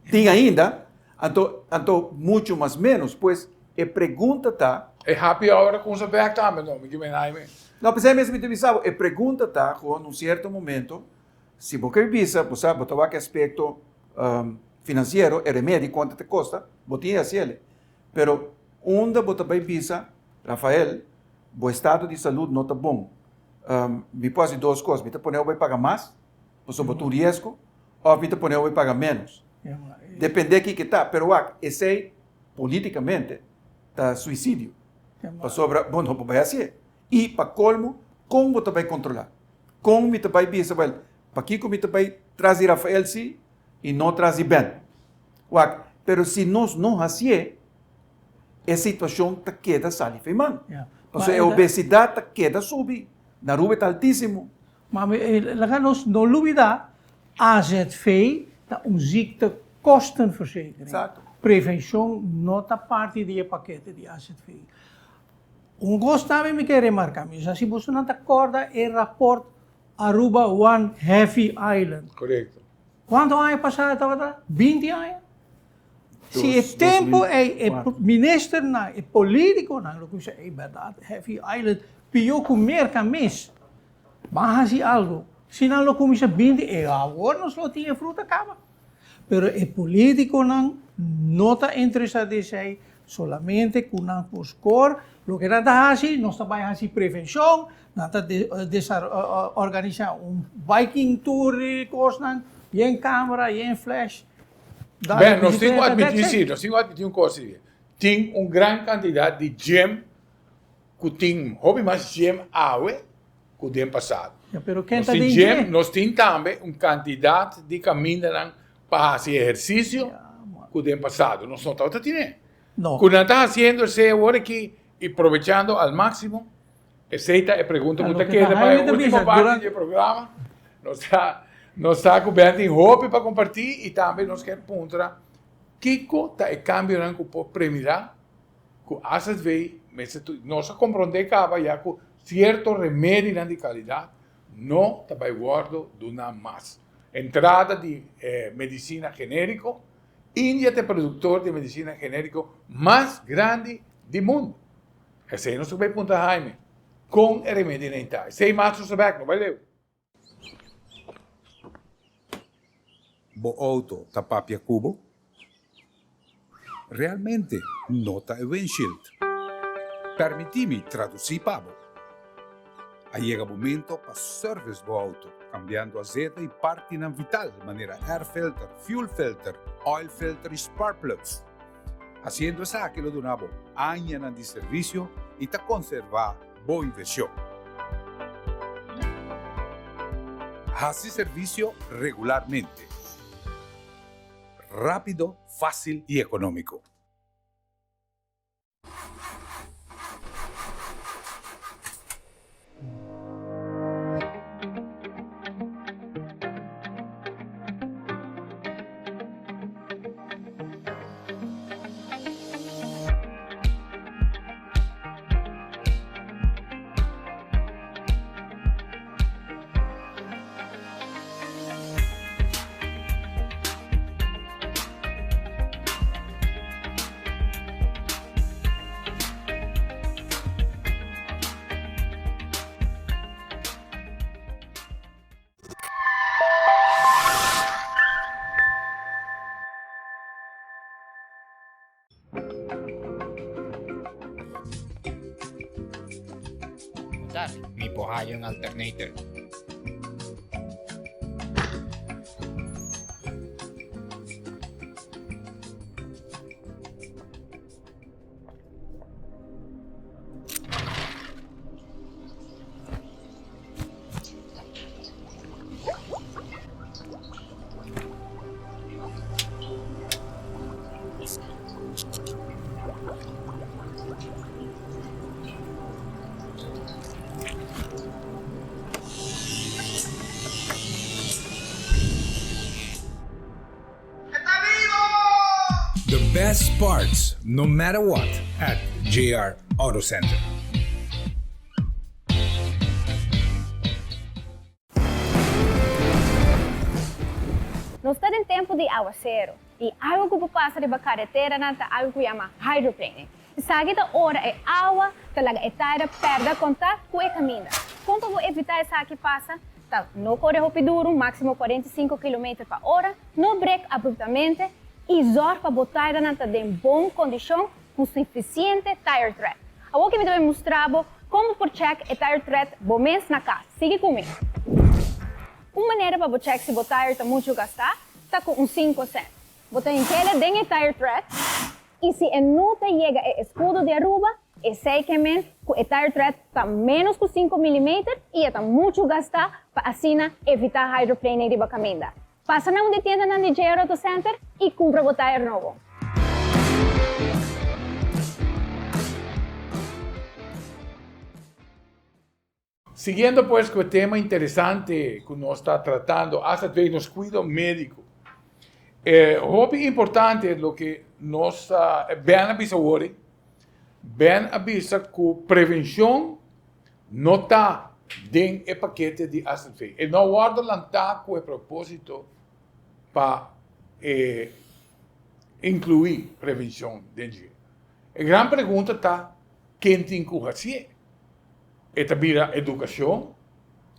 tin ainda, anto anto mucho mas menos. Pues e pregunta ta.
E happy hour a kumsa bek tambe no, mi ki men Jaime.
No, p'esei mes mi ta bisa bo, e pregunta ta ku na un sierto momento, si bo ke bisa, bo sa, bo ta wak e aspekto finansiero, e remedi kuantu ta kosta, bo tin e hasiel. Pero unda bo ta bai bisa, Rafael, bo estado di salud no ta bon. Mi por hasi dos kos, mi ta pone bo bai paga mas, pasobra bo ta un riesgo, òf mi ta pone bo bai paga ménos. Depende kiko ta, pero wak, esei. Políticamente ta suicidio. Pasobra bo no por bai hacié. Y pa colmo, con bo ta bai controla? Con mi ta bai bisa, wel, pakico mi ta bai tras di Rafael si y no tras di Ben? Wak, pero si nos no hacié, e situacion ta keda sali fei man. Pasobra e obesidad ta keda subi. Na Aruba e ta altisimo.
Ma laga nos no lubida, AZV ta un ziektekostenverzekering. Prevencion no ta parti di e pakete di AZV. Un kos tambe mi ke remarka, mi sa si bosonan ta korda e raport Aruba One Heavy Island.
Korekto.
Kuantu aña pasá e tabata? Binti aña? Si e tempu ei e ministernan, e politikonan lo kuminsá, ei bèrdat, Heavy Island pió ku Merka mes. Ban hasi algu. Si nan lo kuminsá bindi e awor nos lo tin e fruta kaba. Pero e politikonan no ta interesá den esei, solamente ku nan por skor. Loke nan ta hasi, nos ta bai hasi prevenshon, nan ta organisá un biking tour di kosnan, yen kamera, yen flash.
Ben, nos tin ku atmití si, nos tin ku atmití un kos si. Tin un gran kantidat di gym ku tin hopi mas gym awe ku den pasado.
Ya, pero ken
Nos
ta
tin
den
gym,
dje?
nos tin tambe un kantidat di kamindanan pa hasi ehersisio ku den pasado nos no tabata tine.
No.
Ku nan ta hasiendo esei awor aki i probechando al máksimo, esei ta e pregunta
Ta
ku ta
loke ta
keda pa e
Jaime ta
último
bisa
parti
durante
di e programa. Nos ta nos sa ku Ben tin hopi pa kompartí i tambe nos ke puntra kiko ta e kambionan ku por premirá ku azv mester tu nos a komprondé kaba ya ku sierto remedinan di kalidat no ta bai wòrdu duná mas. Entrada di medisina genériko, India ta e produktor di medisina genériko mas grandi di mundu. Esei nos ta bai puntra Jaime, kon e remedinan ta? Esei mas nos ta bèk, no bai leu.
Bo auto ta papia cu bo? Realmente no ta e windshield. Permiti mi traduci pa bo. A yega momento pa service bo auto, cambiando azeta y partinan vital manera air filter, fuel filter, oil filter y spark plugs. Haciendo esaki lo duna bo añanan di servicio y ta conserva bo inversion. Haci servicio regularmente. Rápido, fácil y económico.
Mi por haya un alternator.
The best parts, no matter what, at JR Auto Center.
Nos ta den tempu di awasero i algu ku por pasa riba kareteranan ta algu ku yama hydroplaning. Esaki ta ora e awa ta laga e taira pèrdè kontakt ku e kaminda. Kon pa bo evitá esaki pasa ta no kore hopi duru, máksimo 45 kilometer pa ora, no brek abruptamente i zòrg pa bo tairanan ta den bon kondishon ku sufisiente tire tread. Awor ki mi ta bai mustra bo kon bo por chèk e tire tread bo mes na kas. Sigui ku mi! Un manera pa bo chèk si bo tire ta muchu gastá ta ku un sinku sènt. Bo ta hink'el den e tire tread. Y si e no ta yega e escudo di Aruba, esey ke men cu e tire tread ta menos cu cinco millimeter y e ta mucho gasta pa asina evita hydroplaning riba caminda. Pasa na un di tiendanan di JR Auto Center y cumpra bo tire nobo.
Siguiendo pues cu e tema interesante cu nos ta tratando hasta den nos cuido medico. E hopi importante loke nos ta, Ben a bisa awor, Ben a bisa cu prevencion no ta den e pakete di AZV. E no a wordo lanta cu e proposito pa e inclui prevencion den dje. E gran pregunta ta ken tin cu hacié? E ta bira edukashon,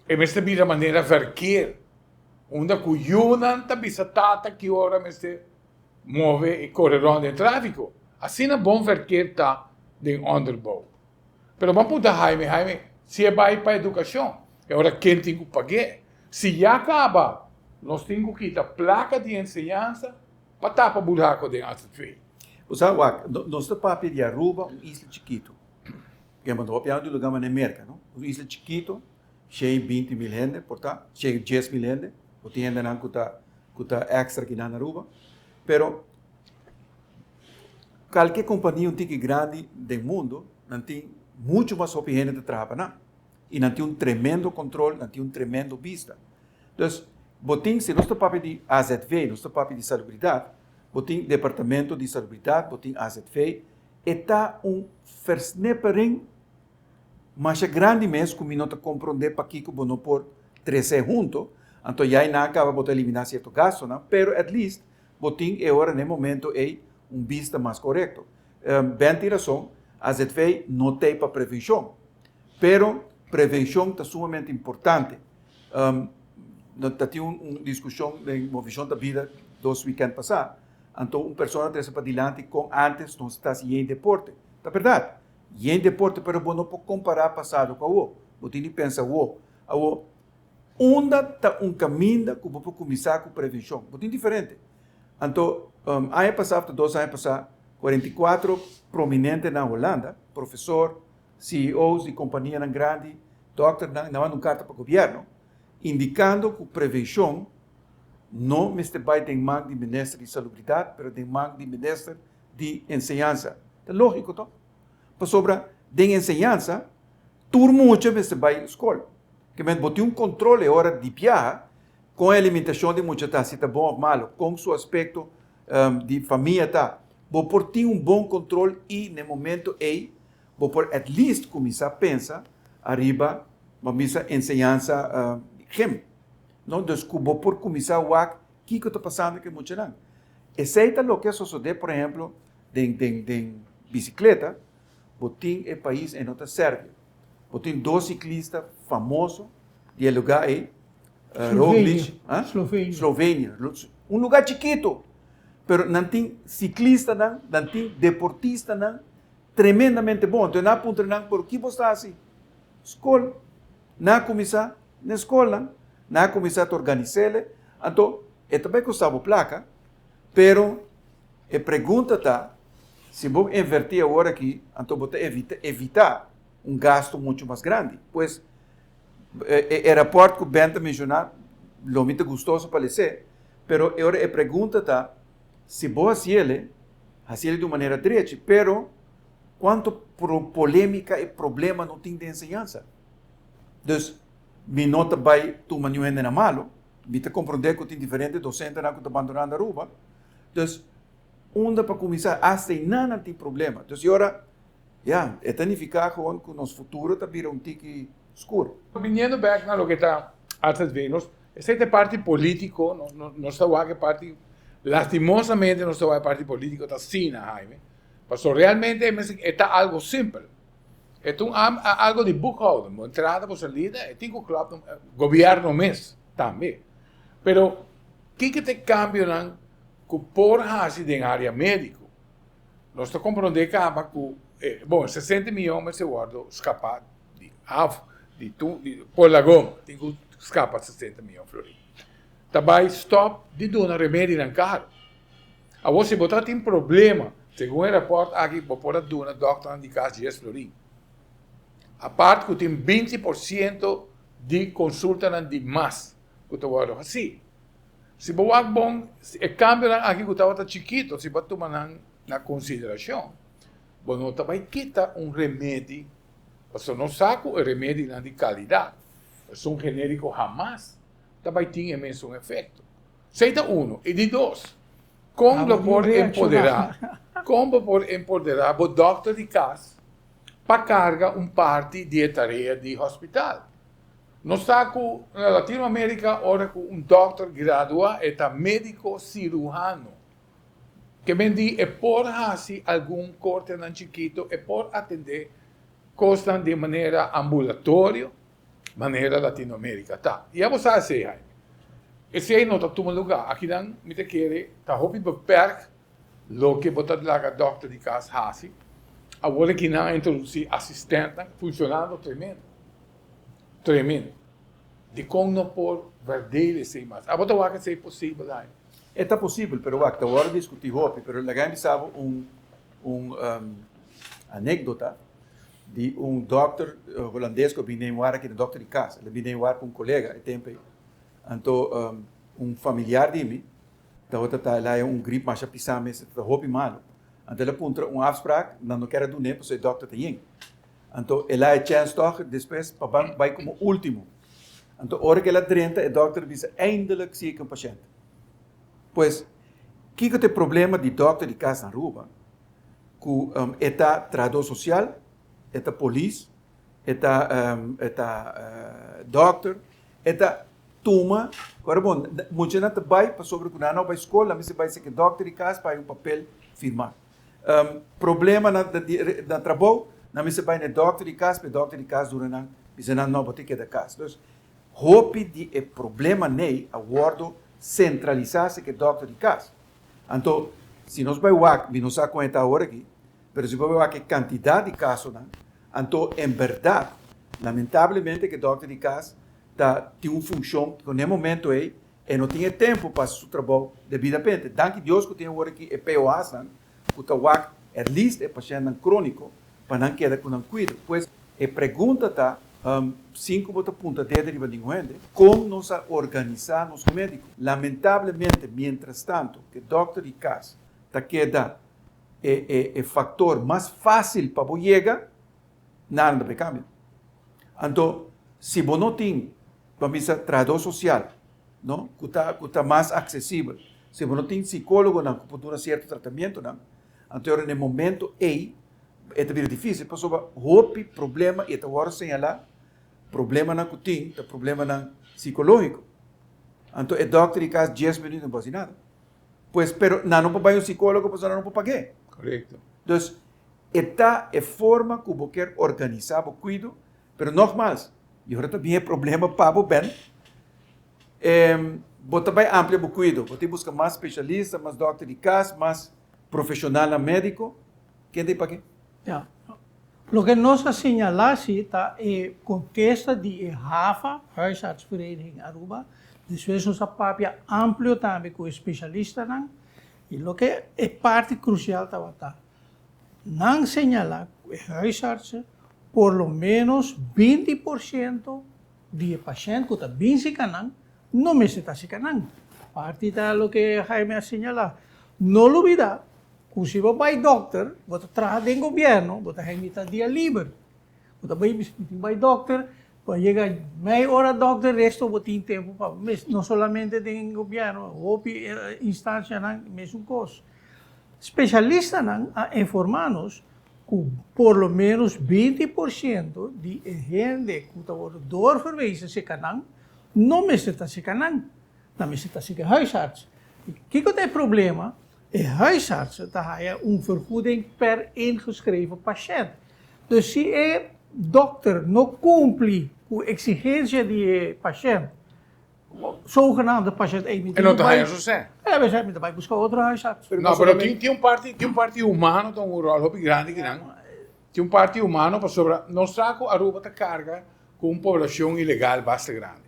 e mester bira manera verkeer, unda ku yunan ta bisa tata ki ora mester move i kore rònt den tráfiko. Asina bon verkeer ta den onderbouw. Pero ban puntra Jaime, Jaime, si e bai pa edukashon, e ora ken tin ku pag'é? Si ya kaba, nos tin ku kita plaka di enseñansa pa tapa buraku den azv.
Bo sa, wak, nos ta papia di Aruba, un isla chikitu. Ke manda hopi aña di lugar manera Merca, no? Un isla chikito, 120 mil hende por ta, 110 mil hende, bo tin hendenan ku ta ku ta extra kinan na Aruba. Pero kalke kompania un tiki grandi den mundo, nan tin mucho mas hopi hende ta traha pa nan. I nan tin un tremendo kontrol, nan tin un tremendo bista. Dus, bo tin, si nos ta papia di AZV, nos ta papia di salubridat, bo tin departamento di salubridat, bo tin AZV, E ta un versnippering masha grandi mes ku mi no ta komprondé pakiko bo no por tres'é hunto. Anto ya einan a kaba bo ta eliminá sierto gastonan, pero at least bo tin e ora na e momento ei un bista mas korekto. Ben tin rason, AZV no t'ei pa prevenshon, pero prevenshon ta sumamente importante. Ta tin un diskushon den Movishon ta Bida dos wikènt pasá. Anto un persona trese padilanti kon antes nos ta hasi yen deporte. Ta berdad, yen deporte pero bo no por compara pasado cu awo. Bo tin di pensa awo. Awo, unda ta un caminda cu bo por cuminsa cu prevencion? Bo tin diferente. Anto, aña pasa of ta dos aña pasa, 44 prominente na Holanda, profesor, CEO's di companianan grandi, dokternan, nan manda un carta pa gobierno indicando cu prevencion No mester bai den man di minister di Salubridat, pero den man di minister di Enseñansa. Ta lógiko to? Pasobra den enseñansa tur mucha mester bai skol. Ke men bo tin un kontrol e ora di biaha kon e alimentashon di mucha ta, si ta bon òf malu, kon su aspekto di famia ta. Bo por tin un bon kontrol i na e momento ei bo por at least kuminsá pensa ariba, bo bisa enseñansa gym. No, dus ku bo por kuminsá wak kiko ta pasando ku e muchanan. Esei ta loke a sosodé, por ehemplo, den den den bisikleta, bo tin e pais e no ta Servia. Bo tin dos siklista famoso di e lugá ei, Roglic,
ah? Slovenia.
Slovenia. Un lugá chikitu, pero nan tin siklistanan, nan tin deportistanan tremendamente bon. Entonces nan a puntra nan, pero ki bo sta hasi? Skol. Nan a kuminsá na e skolnan, nan a kuminsá ta organis'el, anto e ta bai kosta bo plaka, pero e pregunta ta, si bo invertí awor aki, anto bo ta evita evitá un gasto muchu mas grandi. Pues, e e rapòrt ku Ben ta menshoná, lo mi ta gustoso pa les'é, pero e ora e pregunta ta, si bo hasiel, hasiel di un manera drechi, pero Cuanto polémica y problema no tin den enseñansa. Dus, mi no ta bay tuma niun hende na malo, mi ta comprende cu tin diferente docentenan cu ta bandonando Aruba. Dus, unda pa cuminsa? Hasta eynan nan tin problema. Dus y ora, ya, e ta nifica gewoon cu nos futuro ta bira un tiki scur.
Biniendo bek na loke ta azv, nos, esey ta e parti politico, nos ta wak e parti, lastimosamente nos ta wak e parti politico ta asina, Jaime. Pasobra realmente e mester e ta algo simpel. E ta un algo di boekhouden. Bo entrada, bo salida, e tin ku klòp gobièrnu mes tambe. Pero kiko ta e kambionan ku por hasi den área médiko? Nos ta komprondé kaba ku bon sesenta miyon mester wòrdu skapá di af di tur di por Lagon tin ku skapa sesenta miyon florin. Ta bai stòp di duna remedinan karu. Awor si bo ta tin problema. Segun e rapòrt aki bo por a duna dòkternan di kas dies florin. Apart ku tin 20% di konsultanan di mas ku ta wòrdu hasí. Si bo wak bon, e kambionan aki ku tabata chikito, si bo a tuma nan na konsiderashon, bo no ta bai kita un remedi, pasobra nos sa ku e remedinan di kalidat, esun generiko hamas ta bai tin e mesun efekto. Esei ta uno. I di dos, kon bo por empoderá, kon bo por empoderá bo dòkter di kas pa karga un parti di e tarea di hospital? Nos sa ku na Latino Amerika ora ku un dòkter gradua e ta médiko siruhano. Ke men di e por hasi algun kortenan chikito, e por atendé kosnan di manera ambulatorio, manera Latino Amerika ta. I abo sa esei, Jaime. Esei no ta tuma lugá. Akinan mi ta kere ta hopi beperk loke bo ta laga dòkter di kas hasi. Awor aki nan a introdusí asistèntnan funshonando tremendo. Tremendo. Dikon no por verdeel esei mas? Abo ta wak esei posibel, Jaime?
E ta posibel, pero wak, ta wòrdu diskutí hopi. Pero laga mi bisa bo un un anekdota di un dòkter hulandes ku a bini den wara aki, un dòkter di kas. El a bini den wara ku un kolega e tempu ei. Anto un familiar di mi tabata ta el haya un grip masha pisá mes, e tabata hopi malu. Anto el a puntra un afsprak, nan no kier a dun'é pasobra e dòkter ta yen. Anto el haya chèns tòg despues pa ban bai komo último. Anto ora ku el a drenta e dòkter a bisa, Eindelijk zie ik een pashènt. Pues, kiko ta e problema di dòkter di kas na Aruba? Ku e ta trahadó sosial, e ta polis, e ta e ta dòkter, e ta tuma, ora bon, muchanan ta bai pasobra ku nan no bai skol, nan mester bai seki dòkter di kas pa haña un papel firmá. Problema na na trabou, nan mester bai na e dòkter di kas pa e dòkter di kas duna nan, bisa nan no bo tin keda kas. Dus, hopi di e problema nei a wòrdu sentralisá seki e dòkter di kas. Anto, si nos bai wak, mi no sa kon e ta awor aki, pero si bo bai wak e kantidat di kasonan, anto en bèrdat, lamentablemente ku e dòkter di kas ta tin un funshon ku n'e momento ei e no tin e tempu pa hasi su trabou debidamente. Danki Dios ku tin awor aki e POAsnan ku ta wak at least e pashèntnan króniko pa nan keda ku nan kuido. Pues e pregunta ta, sin ku bo ta punta dede riba ningun hende, kon nos a organisá nos médiko? Lamentablemente mientrastantu ku e dòkter di kas ta keda e e e faktor mas fásil pa bo yega, nada no ta kambia. Anto si bo no tin, bo a bisa trahadó sosial, no, ku ta ku ta mas aksesibel, si bo no tin sikólogonan ku por duna sierto tratamientonan, anto ora na e momento ei e ta bira difísil pasobra hopi problema i e ta wòrdu señalá problemanan ku tin ta problemanan sikológiko. Anto e dòkter di kas dies minüt no por hasi nada. Pues pero nan no por bai un sikólogo pasobra nan no por pag'é.
Korekto.
Dus e ta e forma ku bo kier organisá bo kuido, pero nogmaals, i ora ta bin e problema pa bo ben, bo ta bai amplia bo kuido, bo tin buska mas spesialista, mas dòkter di kas, mas profeshonalnan médiko. Ken ta i pake?
Ya. Loke nos a señalá si ta e kontesta di e HAVA, Huisartsvereniging Aruba. Despues nos a papia amplio tambe ku e spesialistanan i loke e parti krusial tabata, nan señalá ku e huisartsen por lo ménos 20% di e pashènt ku ta bin sika nan no mester ta sika nan. Parti ta loke Jaime a señalá. No lubidá Ku si bo bai dòkter, bo ta traha den gobièrnu, bo ta hei mitad dia liber. Bo ta bai tin bai dòkter, bo a yega mei ora dòkter, resto bo tin tempu pa bo mes. No solamente den gobièrnu, hopi instansianan mesun kos. Spesialistanan a informá nos ku por lo ménos 20% di e hende ku ta wòrdu doorverwezen serka nan, no mester ta serka nan. Nan mester ta serka e huisarts. Kiko ta e problema? E huisarts ta haya un vergoeding per ingeschreven patiënt. Dus si e dokter no cumpli cu exigencia di e patiënt, zogenaamde patiënt, ey mi
E no ta haya su sè.
E ta mi ta bay busca otro huisarts.
No, pero tin tin un parti tin un parti humano ta un rol hopi grandi kinan. Tin un parti humano pasobra nos sa cu Aruba ta carga cu un poblacion ilegal basta grandi.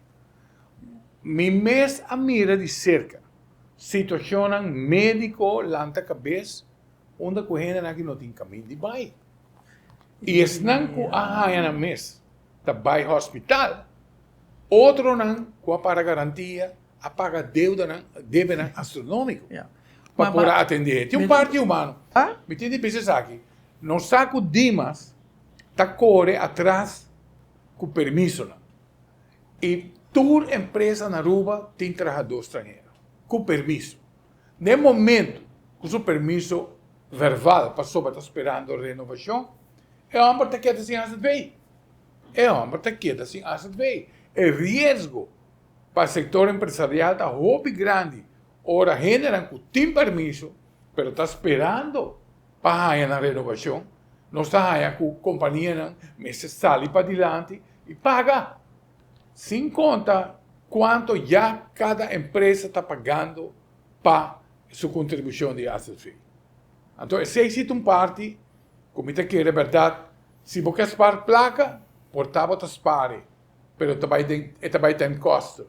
Mi mes a mira di cerca. Situashonnan médiko lanta kabes. Unda ku hendenan aki no tin kamin di bai. I esnan ku a haña nan mes ta bai hospital, otronan ku a para garantia a paga deudanan, debenan astronómiko pa por a atendé. Tin un parti humano. Mi tin di bisa esaki, nos sa ku Dimas ta kore atras ku permisonan. I tur empresa na Aruba tin trahadó stranhero ku permiso. Den momento ku su permiso verbal pasobra ta sperando renovacion, e homber ta keda sin azv. E homber ta keda sin azv. E riesgo pa sector empresarial ta hopi grandi ora hendenan ku tin permiso pero ta sperando pa haña nan renovacion, nos ta haña ku companianan mester sali padilanti y paga. Sin konta kuanto ya kada empresa ta pagando pa su kontribushon di azv. Anto esei si ta un parti ku mi ta kere bèrdat, si bo ke spar plaka, por ta bo ta spar e, pero ta bai den e ta bai ten koste.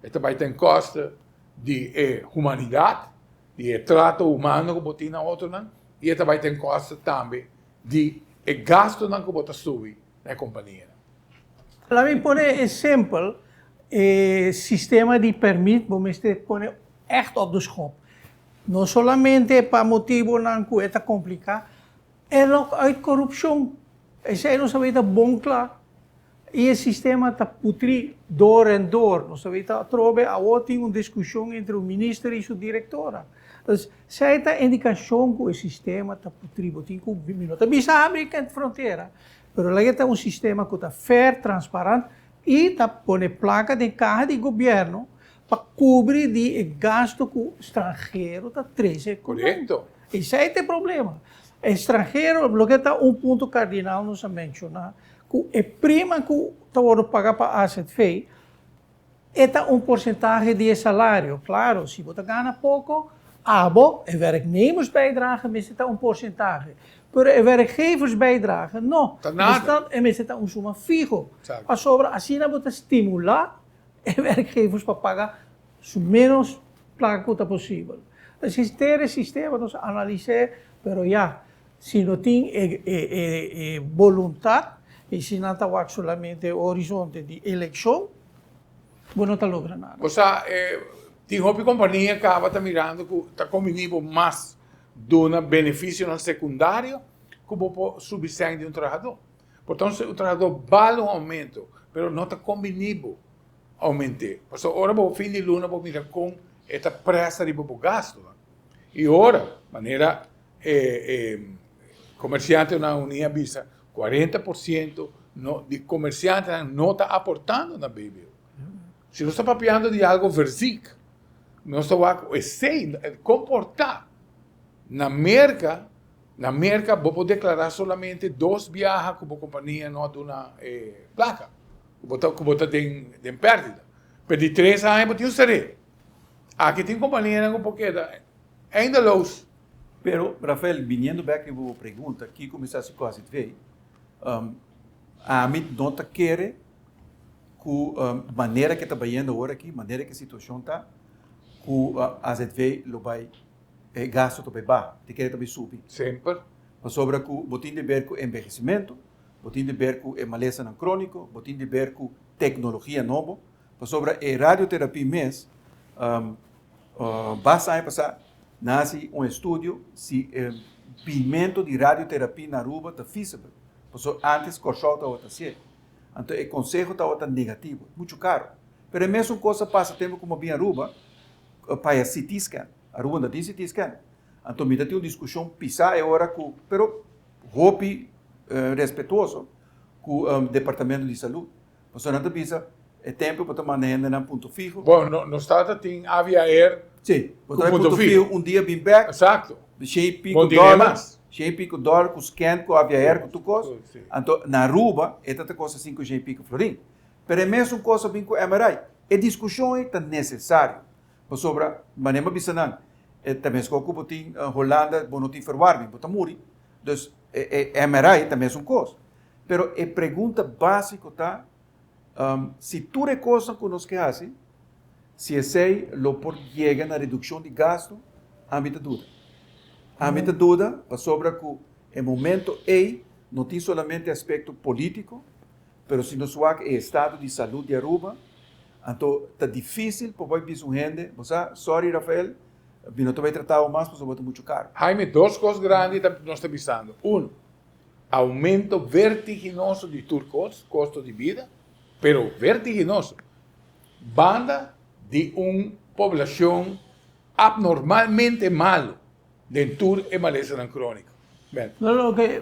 E ta bai ten koste di e humanidat, di e trato humano ku bo tin na otronan, i e ta bai ten koste tambe di e gastunan ku bo ta subi na e kompanianan.
Laat mi pone e simpel, e sistema di permit bo mester pone echt op de schop. No solamente pa motibonan cu e ta complica, e lok uit corupcion. Esey nos a weta bon cla. Y e sistema ta putri door en door. Nos a weta atrobe awor tin un discusion entre un minister y su directora. Dus esey ta indicacion cu e sistema ta putri. Bo tin cu, mi no ta bisa habri frontera, Pero laga ta un sistema cu ta fair, transparant y ta pone placa den caha di gobierno pa cubri di e gasto cu stranhero ta trece cu nan.
Correcto.
Esey ta e problema. E stranhero, loke ta un punto cardinal nos a menciona, cu e prima cu ta wordo paga pa azv, E ta un porcentahe di e salario. Claro, si bo ta gana poco, abo, e werknemersbijdrage mester ta un porcentahe. Pero e werkgeversbijdrage no.
Ta nada.
E mester ta un suma fiho. Pasobra asina bo ta stimula e werkgevers pa paga su menos placa cu ta posibel. Entonces henter e sistema nos a analis'é, pero ya, si no tin e boluntad y si nan ta wak solamente e horizonte di eleccion, bo no ta logra nada.
Bo sa, tin hopi kompania kaba ta mirando ku ta kombiní bo mas duna benefisionan sekundario ku bo por subi sèn di un trahadó. Por tanto, un trahadó bal un oumento, pero no ta kombiní bo oument'é. Pasobra ora bo fin di luna bo mira kon e ta presa riba bo gastunan. I ora, manera e komersiantenan uní a bisa, 40% no di komersiantenan no ta aportando na BBO. Si nos ta papiando di algo verzik, nos ta wak esei komportá na Merka, na Merka bo por deklará solamente dos biaha ku bo kompania no a duna e plaka, ku bo ta ku bo ta den den pèrdida. Pero di tres aña bo tin un seré. Aki tin kompanianan ku por keda eindeloos.
Pero, Rafael, biniendo bek riba bo pregunta, kiko mi sa si ku azv, ami no ta kere ku manera ke ta bayendo awor aki, manera ke situashon ta, ku azv lo bai, e gasto ta bai baha, ta kere ta bai subi.
Semper.
Pasobra ku bo tin di ber ku enbehesimentu, bo tin di ber ku e malesanan króniko, bo tin di ber ku teknologia nobo, pasobra e radioterapia mes, basta aña pasá, Nan hasi un estudio si e bimento di radioterapia na Aruba ta feasible, pasobra antes Kòrsou tabata hasié. Anto e konseho tabata negativo, muchu karo. Pero e mesun kos a pasa tempu ku mi a bin Aruba pa e CT scan. Aruba no tin CT scan. Anto mi ta tin un diskushon pisá e ora ku, pero hopi respetuoso, ku Departamento di Salud. Pasobra nan ta bisa e tempu bo ta manda hendenan punto fiho.
Bon, no, nos tata tin Avia Air
Sí, bo ta punto fiho un dia bin bek.
Exacto.
Shen y pico dollar, shen y pico dollar cu scan cu Avia Air cu tur cos. Anto na Aruba e ta ta costa cinco shen y pico florin. Pero e mesun cos a bin cu MRI. E discusion ey ta necesario. Pasobra manera mi a bisa nan, e ta mescor cu bo tin Holanda bo no tin verwarming, bo ta muri. Dus e MRI ta mesun cos. Pero e pregunta básiko ta, si tur e kosnan ku nos ke hasi, si esei lo por yega na redukshon di gastu, ami ta duda. Ami ta duda pasobra ku e momento ei no tin solamente aspekto polítiko, pero si nos wak e estado di salud di Aruba, anto ta difísil pa bo bisa un hende, bo sa, sorry Rafael, mi no ta bai trata bo mas pasobra bo ta muchu karu.
Jaime, dos kos grandi ta nos ta bisando. Uno, aumento vertiginoso di tur kos, kosto di bida, pero vertiginoso. Banda di un poblashon abnormalmente malu den tur e malesanan króniko. Ben.
No, loke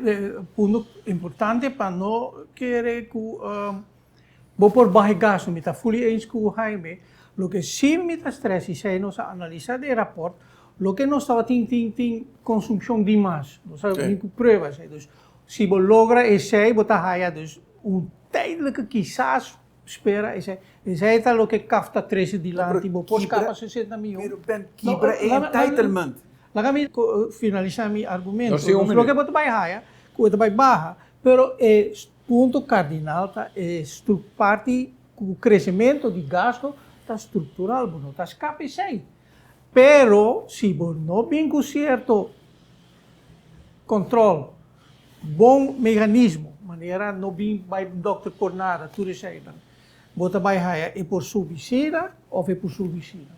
punto importante pa no kere ku bo por baha e gastu. Mi ta fully eens ku Jaime. Loke si mi ta stress i esei nos a analisa den e raport, loke nos tabatin tin tin konsumshon dimas. Nos a bin ku prueba esei. Dus si bo logra esei bo ta haya dus un tijdelijke kisas Spera esei. Esei ta loke CAF ta trese dilanti. Bo por skapa 60 miyon.
Pero Ben, kibra e entitlement.
Laga mi finalisa mi argumento. Loke bo ta bai haya, ku e ta bai baha, pero e punto kardinal ta e parti ku kresementu di gasto ta struktural. Bo no ta skapa esei. Pero si bo no bin ku sierto Control, bon meganismo, manera no bin bay dokter por nada, tur eseinan. Bo ta bay haya e por subi sina of e por subi sina.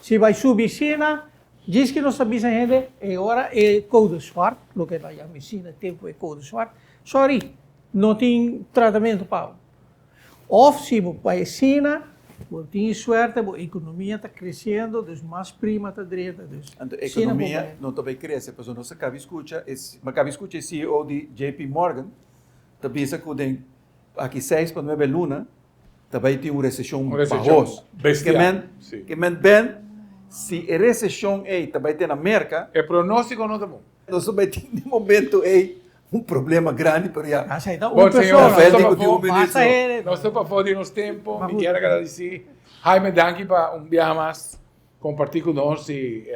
Si bay subi sina, djis ki nos ta bisa hende, e ora e code zwart, loke nan yama e sina tempo e code zwart, sorry, no tin tratamento pa bo. Of si bo bai asina, bo tin e suerte, bo economia ta creciendo, dus mas prima ta drenta, dus
Anto
asina bo
economia
bai.
no ta bai crece, pasobra nos a cabi scucha, e mi a cabi scucha e CEO di JP Morgan ta bisa cu den aki seis pa nuebe luna ta bai tin un recesion
Un recesion
bahos.
bestial,
Ke men,
si.
ke men Ben, si e recesion ey ta bai te na Merca,
E pronostico no ta bon.
nos ta bai tin den momento ey Un problema grandi pero ya.
Asai ta un
Bon, señor,
persona.
nos ta
Rafael dico tin
pafó,
un minuut
Basta
so.
hende.
nos ta pafó di nos tempo.
Ma
Mi
goed.
kier agradeci Jaime, danki pa un biaha mas comparti cu nos y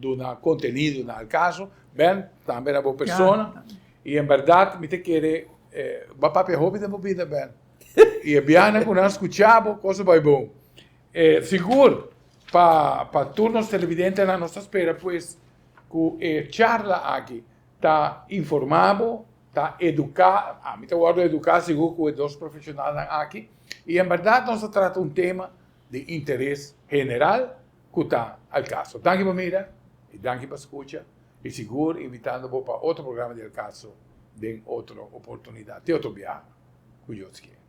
duna contenido na Al Caso. Ben, tambe na bo persona.
Ya.
Y en berdad mi ta kere bo a papia hopi den bo bida, Ben. Y e biahanan cu nan a scucha bo, cosa bai bon. Sigur pa pa tur nos televidentenan nos ta spera pues cu e charla aki Ta informá bo, ta eduká, ami ta wòrdu eduká sigur ku e dos profeshonalnan aki, i en bèrdat nos ta trata un tema di interes general ku ta al kaso. Danki pa mira i danki pa skucha i sigur invitando bo pa otro programa di Al Caso den otro oportunidat. Te otro biaha ku Dios kier.